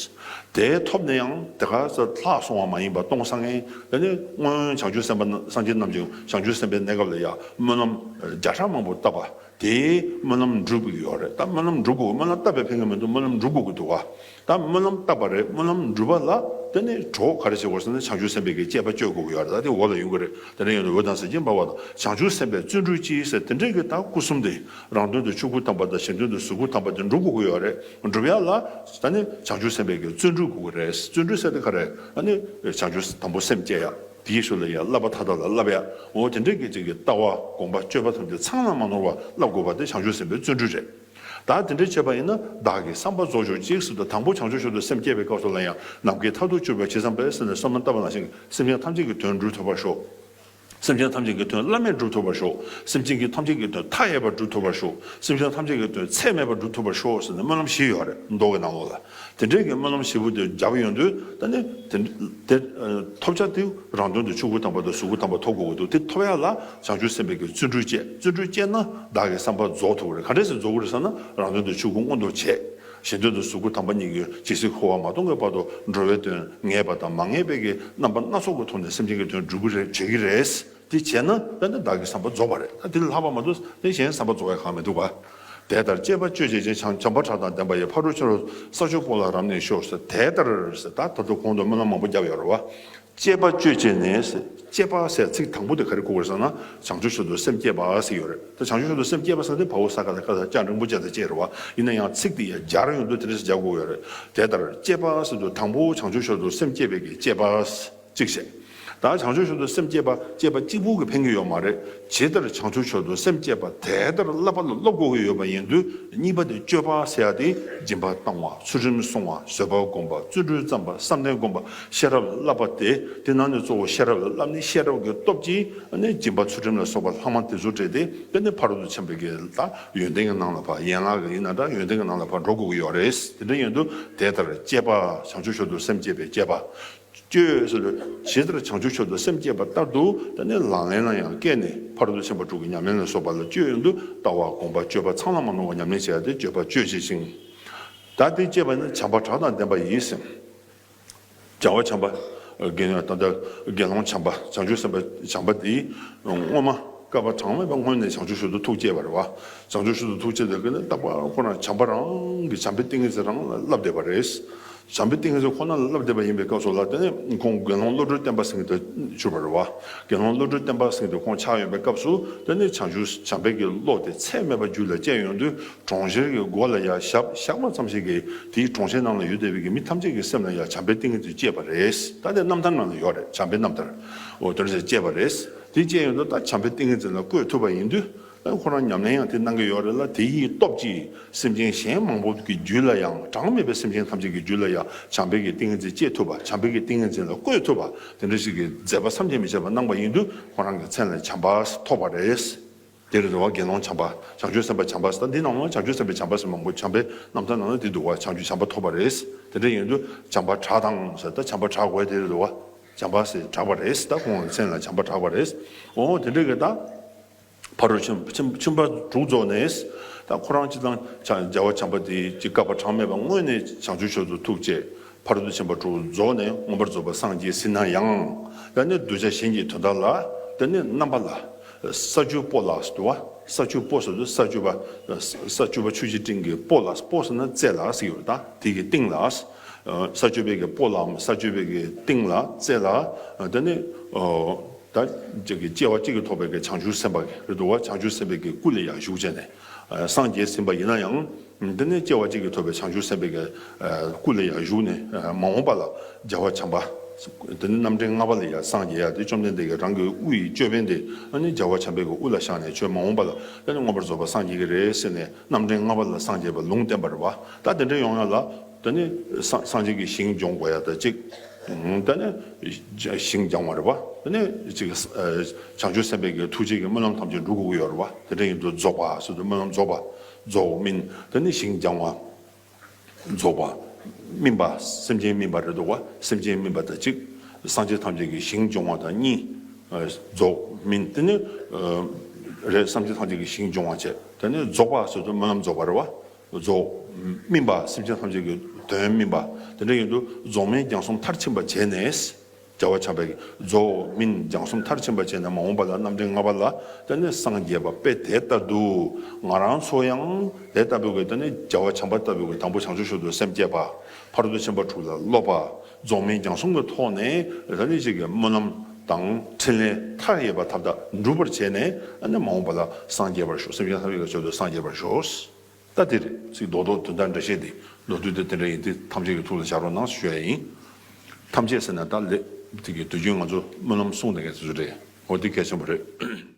དེ་ཐོབ་ནས་ཡང་དེ་ག་ས་ལྷག་སོང་བ་མ་ཡིན་པ་སྟོང་སང་ངེ། དེ་ནི་སྔོན་བྱང་ཆུབ་སེམས་དཔའ། སངས་རྒྱས་རྣམས་ཀྱི། བྱང་ཆུབ་སེམས་དཔའི་གནས་སྐབས་ལ་ཡང་སྨོན་ལམ་བརྒྱ་ཕྲག་མང་པོ་བཏབ་པ་དེའི་སྨོན་ལམ་འགྲུབ་ཀྱི་ཡོད་རེད། ད་སྨོན་ལམ་འགྲུབ་དགོས། སྨོན་ལམ་བཏབ་པའི་ཕན་གྱི་མི་འདུག། སྨོན་ལམ་འགྲུབ་དགོས་ཀྱི་འདུག་བ། ད་སྨོན་ལམ་བཏབ་པ་རེད། སྨོན་ལམ་འགྲུབ་པ་ལ་དེ་ནི་གྲོགས་ག་རེ་བྱེད་དགོས་ཟེར་ན། བྱང་ཆུབ་སེམས་དཔའི་གི་སྤྱད་པ་སྤྱོད་དགོས་ཀྱི་ཡོད་རེད། ད་དེ་འོག་ལ་ཡོང་གི་རེད། དེ་འདྲ་ཡིན་དུས་འོད་དང་གཟི་བརྗིད་འབར་བ་དང་། བྱང་ཆུབ་སེམས་དཔའི་བརྩོན་འགྲུས་ཀྱིས་ཟེར། དེ་འདྲའི་གི་ད་སྐུ་གསུམ་དེ། རང་དོན་དུ་ཆོས་སྐུ་དམ་པ་དང་། གཞན་དོན་དུ་གཟུགས་སྐུ་དམ་པ་དེ་འགྲུབ་དགོས་ཀྱི་ཡོད་རེད། འགྲུབ་ཡག་ལ་ད་ནི་བྱང་ཆུབ་སེམས་དཔའི་གི་བརྩོན་འགྲུས་དགོས་ཀྱི་རེད། བརྩོན་འགྲུས་ཟེར་དེ་ག་རེ། ད་ནི་བྱང་ཆུབ་དང་པོ་སེམས་བསྐྱེད་ཡག། དེའི་ཤུལ་ལ་ཡང་བསླབ་པ་མཐའ་དག་ལ་བསླབ་ཡག། འོ། དེ་འདྲའི་གི་ཅིག་གི་ལྟ་བ། སྒོམ་པ། སྤྱོད་པ་ཐམས་ཅད་ཚང་ལ་མ་ནོར་བ་བསླབ་དགོས་པ་དེ་བྱང་ཆུབ་སེམས་དཔའི་བརྩོན་འགྲུས་རེད། ད་དེ་འདྲ་བྱས་པ་ཡིན་ན། བདག་གི་བསམ་པ་རྫོགས་གྱུར་ཅིག་ཟེར་དུས། དང་པོ་བྱང་ཆུབ་མཆོག་ཏུ་སེམས་བསྐྱེད་པའི་སྐབས་སུ་ལ་ཡང་། ནམ་མཁའི་མཐར་ཐུག་གྱུར་པའི་ཇི་ཙམ་པས་ཟེར་ནས་བསམ་བློ་བཏབ་པ་ནང་བཞིན། སེམས་ཅན་ཐམས་ཅད་ཀྱི་དོན་སྒྲུབ་ཐུབ་པར་ཤོག། སེམས་ཅན་ཐམས་ཅད་ཀྱི་དོན་བླ་མེད་སྒྲུབ་ཐུབ་པར་ཤོག། སེམས་ཅན་གྱི་ཐམས་ཅད་ཀྱི་དོན་མཐའ་ཡས་པར་སྒྲུབ་ཐུབ་པར་ཤོག། སེམས་ཅན་ཐམས་ཅད་ཀྱི་དོན་ཚད་མེད་པར་སྒྲུབ་ཐུབ་པར་ཤོག་ཟེར་ནས་སྨོན་ལམ་བཞི་ཡོད་རེད། མདོ་གི་ནང་ལོགས་ལ། དེ་འདྲའི་གི་སྨོན་ལམ་བཞི་པོ་དེ་བརྒྱབ་ཡོང་དུས། ད་ནི་དེ་དེ་ཐོབ་བྱ་དེ་རང་དོན་དུ་ཆོས་སྐུ་དམ་པ་དང་གཟུགས་སྐུ་དམ་པ་ཐོབ་དགོས་ཀྱི་འདུག། དེ་ཐོབ་ཡག་ལ་བྱང་ཆུབ་སེམས་དཔའི་གི་བརྩོན་འགྲུས་བསྐྱེད། བརྩོན་འགྲུས་བསྐྱེད་ན་བདག་གི་བསམ་པ་རྫོགས་ཐུབ་ཀྱི་རེད། ག་འདྲས་སེ་རྫོགས་ཀྱི་རེད་ཟེར་ན། རང་དོན་དུ་ཆོས་སྐུ་མངོན་དུ་བྱས། གཞན་དོན་དུ་གཟུགས་སྐུ་དམ་པ་གཉིས་ཀྱིས་ཇི་སྲིད་འཁོར་བ་མ་སྟོངས་ཀྱི་བར་དུ་འགྲོ་བའི་དོན་ངེས་པ་དང་མ་ངེས་པའི་གི་རྣམ་པ་སྣ་ཚོགས་ཀྱི་ཐོག་ནས་སེམས་ཅན་གྱི་དོན་སྒྲུབ་ཀྱི་རེད། བྱེད་ཀྱི་རེད། དེ་བྱས་ན་ད་ནི་བདག་གི་བསམ་པ་རྫོགས་པ་རེད། ད་དེ་ལས་ལྷག་པ་མ་གཏོགས་དེ་གཞན་བསམ་པ་རྫོགས་ཡ་གང་མི་འདུག་ག། དེ་ལྟར་སྤྱད་པ་སྤྱོད་བྱེད་ཅིང་། བྱམས་བྱམས་པ་བྱཱར་དང་ལྡན་པ་ཡིས། ཕ་རོལ་ཕྱིན་ལ་ས་བཅུ་པོ་ལ་རབ་གནས་ཤོག་ཟེར། དེ་ལྟར་ཟེར། ད་ད་དུང་གོང་དུ་སྨོན་ལམ་མང་པོ་བརྒྱབ་ཡོད་རེད་བ། སྤྱད་པ་སྤྱོད་བྱེད་ནས་ཟེར། སྤྱད་པ་ཟེར་ཚིག་དང་པོ་དེ་ག་རེ་གོ་དགོས་ཟེར་ན། བྱང་ཆུབ་མཆོག་ཏུ་སེམས་བསྐྱེད་པ་ཟེར་ཡོད་རེད། ད་བྱང་ཆུབ་མཆོག་ཏུ་སེམས་བསྐྱེད་པ་ཟེར་དེ་བའོ་ས་ག་ད་ཀ་ད་ཅ་འགྲེང་བུ་ཅ་དང་བཅས་རེད་བ། ཡིན་ན་ཡང་ཚིག་དེ་ཡང་སྦྱར་ཡོང་དུས་དེ་འདྲ་ཞིག་སྦྱར་དགོས་ཡོད་རེད། དེ་ལྟར་སྤྱད་པ་ཟེར་དུས་དང་པོ་བྱང་ཆུབ་མཆོག་ཏུ་སེམས་བསྐྱེད་པའི་གི་སྤྱད་པ་གཅིག་བྱས། ད་བྱང་ཆུབ་མཆོག་ཏུ་སེམས་བསྐྱེད་པ། བསྐྱེད་པ་གཅིག་པུ་གིས་ཕན་གྱི་ཡོད་མ་རེད། ཇི་ལྟར་བྱང་ཆུབ་མཆོག་ཏུ་སེམས་བསྐྱེད་པ་དེ་ལྟར་བསླབ་པ་ལ་སློབ་དགོས་ཀྱི་ཡོད་པ་ཡིན་དུས། གཉིས་པ་དེ་སྤྱོད་པ་ཟེར་ཡ་དེ། སྦྱིན་པ་བཏང་བ། ཚུལ་ཁྲིམས་བསྲུང་བ། བཟོད་པ་བསྒོམ་པ། བརྩོན་འགྲུས་བརྩམ་པ། བསམ་གཏན་བསྒོམ་པ། ཤེས་རབ་བསླབ་པ་སྟེ། དེ་ནང་ནས་གཙོ་བོ་ཤེས་རབ་ལ་བསླབ་ནས། ཤེས་རབ་ཀྱི་སྟོབས་ཀྱིས་ནི་སྦྱིན་པ་ཚུལ་ཁྲིམས་ལ་སོགས་པ་ལྷག་མ་དེ་ཚོ་སྤྲད་དེ། དེ་ནི་ཕ་རོལ་ཏུ་ཕྱིན་པའི་གི་ད་ཡོན་ཏན་གྱི་ནང་ལ་ཕར། ཡན་ལག་གི་ཡིན་ན་འདྲ། ཡོན་ཏན་གྱི་ནང་ལ་ཕར་འགྲོ་དགོས་ཀྱི་ཡོད་རེད། དེ་འདྲ་ཡིན་དུས་དེ་ལྟར་སྤྱད་པ། བྱང་ཆུབ་མཆོག་ཏུ་སེམས་བསྐྱེད་པའི་སྤྱད་པ། སྤྱོད་ཟེར་དུས་ཇི་ལྟར་བྱང་ཆུབ་མཆོག་ཏུ་སེམས་བསྐྱེད་པ་ལྟར་དུ། དེ་ནི་ལག་ལེན་ལ་ཡང་བཀལ་ནས། ཕ་རོལ་ཏུ་ཕྱིན་པ་དྲུག་གི་ཉམས་ལེན་ལ་སོགས་པ་ལ་སྤྱོད་ཡོང་དུས། ལྟ་བ་སྒོམ་པ་སྤྱོད་པ་ཚང་ལ་མ་ནོར་བ་ཉམས་ལེན་བྱེད་ཡ་དེ་སྤྱོད་པ་སྤྱོད་བྱེད་ཅིང་། ད་དེ་སྤྱད་པ་ནི་བྱམས་པ་བྱཱར་དང་ལྡན་པ་ཡིས་ཟེར། བྱམས་པ་བྱམས་པ། དགེ་འདུན་ད་ལྟ་དགེ་སློང་བྱམས་པ། བྱང་ཆུབ་སེམས་དཔའ་བྱམས་པ་དེས་སྔོན་མ་བསྐལ་པ་གྲངས་མེད་པ་སྔོན་ནས་བྱང་ཆུབ་མཆོག་ཏུ་ཐུགས་བསྐྱེད་པ་རེད་བ། བྱང་ཆུབ་མཆོག་ཏུ་ཐུགས་བསྐྱེད་དེ་གི་ནི་རྟག་པར་ཁོ་རང་བྱམས་པ་རང་གི་བྱམས་པའི་ཏིང་ངེ་འཛིན་རང་ལ་བསླབ་བསྡད་པ་རེད། བྱམས་པའི་ཏིང་ངེ་འཛིན་ཁོ་ན་ལ་བསླབ་བསྡད་པ་ཡིན་པའི་སྐབས་སུ་ལ། དེ་ནས་ཁོང་དགེ་སློང་བློ་གྲོས་བརྟན་པ་ཟེར་མཁན་དེ་གྱུར་པ་རེད་བ། དགེ་སློང་བློ་གྲོས་བརྟན་པ་ཟེར་མཁན་དེ་ཁོང་ཆགས་ཡོང་པའི་སྐབས་སུ། དེ་ནས་བྱང་ཆུབ་བྱམས་པའི་གི་བློ་དེ་ཚད་མེད་པ་རྒྱུད་ལ་སྐྱེས་ཡོང་དུས། གྲོང་ཁྱེར་གྱི་སྒོ་ལ་ཡར་ཞབས་བཞག་པ་ཙམ་ཞིག་གིས། དེའི་གྲོང་ཁྱེར་ནང་ལ་ཡོད་བསྡད་པའི་གི་མི་ཐམས་ཅད་ཀྱི་སེམས་ལ་ཡང་བྱམས་པའི་ཏིང་ངེ་འཛིན་སྐྱེས་པ་རེད། ད་དེ་རྣམ་ཐར་ནང་ལ་ཡོད་རེད། བྱམས་པའི་རྣམ་ཐར། འོ། དེ་འདྲ་ཞིག་སྐྱེས་པ་རེད། དེ་སྐྱེས་ཡོང་དུས་ད་བྱམས་པའི་ཏིང་ངེ་འཛིན་ལ་བཀོད་ཐུབ་པ་ཡིན་དུས། ཁོ་རང་ཉམས་ལེན་ཡང་དེ་གནང་གི་ཡོད་རེད་ལ། དེ་ཡི་སྟོབས་ཀྱིས་སེམས་ཅན་གཞན་མང་པོ་གི་རྒྱུད་ལ་ཡང་། གྲངས་མེད་པའི་སེམས་ཅན་ཐམས་ཅད་ཀྱི་རྒྱུད་ལ་ཡང་བྱམས་པའི་གི་ཏིང་ངེ་འཛིན་སྐྱེ་ཐུབ་པ། བྱམས་པའི་གི་ཏིང་ངེ་འཛིན་ལ་བཀོད་ཐུབ་པ། དེ་འདྲ་ཞིག་གི་མཛད་པ་བསམ་གྱིས་མི་ཁྱབ་པ་གནང་བ་ཡིན་དུས། ཁོ་རང་གི་མཚན་ལ་བྱམས་པ་ཐོབ་པ་རེད། དེ་རེད་དོ། དགེ་སློང་བྱམས་པ། བྱང་ཆུབ་སེམས་དཔའ་བྱམས་པ་ཟེར། ད་འདི་ནང་ལ་བྱང་ཆུབ་སེམས་དཔའ་བྱམས་པ་ཟེར་མང་པོ། བྱམས་པའི་རྣམ་ཐར་ནང་ལ་འདི་འདུག་བ། བྱང་ཆུབ་བྱམས་པ་ཐོབ་པ་རེད། དེ་འདྲ་ཡིན་དུས་བྱམས་པ་བྱཱར་དང་ཟེར། ད་བྱམས་པ་བྱཱར་དགོས་དེ་རེད་དོ། བྱམས་པ་ཟེར་གྲགས་པ་རེད། ད་ཁོང་གི་མཚན་ལ་བྱམས་པ་གྲགས་པ་རེད། འོ། དེ་འདྲ་གི་ད་ཕ་རོལ་ཕྱིན་ཕྱིན་ཕྱིན་པ་དྲུག་རྫོགས་ནས། ད་ཁོ་རང་སྤྱིར་བཏང་བྱ་རྒྱལ་བ་བྱམས་པ་དེ་ཅིག་བསྐལ་པ་གྲངས་མེད་པ་སྔོན་ནས་བྱང་ཆུབ་མཆོག་ཏུ་ཐུགས་བསྐྱེད། ཕ་རོལ་ཏུ་ཕྱིན་པ་དྲུག་རྫོགས་ནས་མངོན་པར་རྫོགས་པར་སངས་རྒྱས་ཟིན་ན་ཡང་། ད་ནི་གདུལ་བྱ་གཞན་གྱི་དོན་དག་ལ། ད་ནི་རྣམ་པ་ལ། ས་བཅུ་པོ་ལ་ཟེར་དུས་བ། ས་བཅུ་པོ་ཟེར་དུས་ས་བཅུ་པ། ས་བཅུ་པ་ཆུ་སྐྱེས་སྤྲིན་གྱི་པོ་ལ། པོ་ཟེར་ན་རྩེ་ལ་ཟེར་གྱི་ཡོད་རེད། ད་དེ་གི་སྟེང་ལ། ས་བཅུ་པའི་གི་པོ་ལའམ་ས་བཅུ་པའི་གི་སྟེང་ལ། རྩེ་ལ། ད་ནི། ད་ཅིག་གི་སྐྱེ་བ་གཅིག་གིས་ཐོགས་པའི་གི་བྱང་ཆུབ་སེམས་དཔའ་གི་རེད་འདུག་བ། བྱང་ཆུབ་སེམས་དཔའི་གི་སྐུ་ལ་ཡང་བཞུགས་བྱས་ནས་སངས་རྒྱས་ཟིན་པ་ཡིན་ན་ཡང་། དེ་ནས་སྐྱེ་བ་གཅིག་གིས་ཐོགས་པའི་བྱང་ཆུབ་སེམས་དཔའི་གི་སྐུ་ལ་ཡང་བཞུགས་ནས་མ་འོངས་པ་ལ་རྒྱལ་བ་བྱམས་པ། དེ་ནི་རྣམ་འདྲེན་ལྔ་པ་ལ་ཡང་སངས་རྒྱས་ཡ་དེ་བཅོམ་ལྡན་འདས་ཀྱི་རང་གི་དབུ་ཡི་ཅོད་པན་དེ་ཨ་ནི་རྒྱལ་བ་བྱམས་པའི་གི་དབུ་ལ་བཞག་ནས་ཁྱོད་མ་འོངས་པ་ལ་ཨ་ནི་མངོན་པར་རྫོགས་པ་སངས་རྒྱས་ཀྱི་རེད་ཟེར་ནས་རྣམ་འདྲེན་ལྔ་པ་ལ་སངས་རྒྱས་པ་ལུང་བསྟན་པ་རེད་བ། ད་དེ་འདྲ་ཡོང་ཡ་ལ། དེ་ནས་སངས་སངས་རྒྱས་ཀྱི་ཞིང་སྦྱོང་དགོས་ཡ་ད་གཅིག་དེ་ནས་ཞིང་སྦྱང་བ་རེད་བ། དེ་ནས་གཅིག་བྱང་ཆུབ་སེམས་དཔའི་གི་ཐུགས་རྗེ་གི་སྨོན་ལམ་ཐམས་ཅད་འགྲུབ་དགོས་ཀྱི་ཡོད་རེད་བ། དེ་འདྲ་ཡིན་དུས་རྫོགས་པ་ཟེར་དུས་སྨོན་ལམ་རྫོགས་པ། རྫོགས་སྨིན། དེ་ནས་ཞིང་སྦྱང་བ། རྫོགས་པ། སྨིན་པ། སེམས་ཅན་སྨིན་པ་རེད་འདུག་བ། སེམས་ཅན་སྨིན་པ་དང་གཅིག་སངས་རྒྱས་ཐམས་ཅད་ཀྱི་ཞིང་སྦྱོང་བ་དང་གཉིས། རྫོགས་སྨིན། དེ་ནས་རེད། སངས་རྒྱས་ཐམས་ཅད་ཀྱི་ཞིང་སྦྱོང་བ་བྱས། དེ་ནས་རྫོགས་པ་ཟེར་དུས་སྨོན་ལམ་རྫོགས་པ་རེད་བ། རྫོགས། སྨིན་པ། སེམས་ཅན་ཐམས་ཅད་ཀྱི་དོན་སྨིན་པ། དེ་འདྲ་ཡིན་དུས་རྫོགས་སྨིན་སྦྱང་གསུམ་མཐར་ཕྱིན་པ་བྱས་ནས། རྒྱལ་བ་བྱམས་པའི་རྫོགས་སྨིན་སྦྱང་གསུམ་མཐར་ཕྱིན་པ་བྱས་ནས་མ་འོངས་པ་ལ་རྣམ་འདྲེན་ལྔ་པ་ལ་དེ་ནས་སངས་རྒྱས་པ་དཔེ་དེ་ལྟར་དུ་ང་རང་ཚོ་ཡང་དེ་ལྟ་བུའི་གི་དེ་ནས་རྒྱལ་བ་བྱམས་པ་ལྟ་བུའི་གི་དང་པོ་བྱང་ཆུབ་མཆོག་ཏུ་སེམས་བསྐྱེད་པ། ཕ་རོལ་ཏུ་ཕྱིན་པ་དྲུག་ལ་སློབ་པ། རྫོགས་སྨིན་སྦྱང་གསུམ་གྱི་ཐོག་ནས་དེ་ནས་ཅིག་གི་སྨོན་ལམ་དང་ཕྲིན་ལས་མཐའ་ཡས་པ་ཐམས་ཅད་འགྲུབ་པར་བྱས་ནས་ཨ་ནི་མ་འོངས་པ་ལ་སངས་རྒྱས་པར་ཤོག་སེམས་ཅན་ཐམས་ཅད་ཀྱི་མཆོག་ཏུ་སངས་རྒྱས་པར་ཤོག་ད་དེ་རེད། ཚིག་རྡོག་རྡོག་དོན་དག་འགྲེལ་བཤད་དེ་མདོར་བསྡུས་དེ་དེ་འདྲ་ཡིན་དེ་ཐམས་ཅད་ཀྱི་ཐུགས་ལ་བཞག་རོགས་གནང་ཞུ་ཡ་ཡིན། ཐམས་ཅད་ཟེར་ན་ད་ལས་དེ་གི་དུས་རྒྱུན་ང་ཚོ་སྨོན་ལམ་གསུང་བསྡད་མཁན་དེ་ཚོ་རེད། འོ་དེ་གལ་ཆེན་པོ་རེད།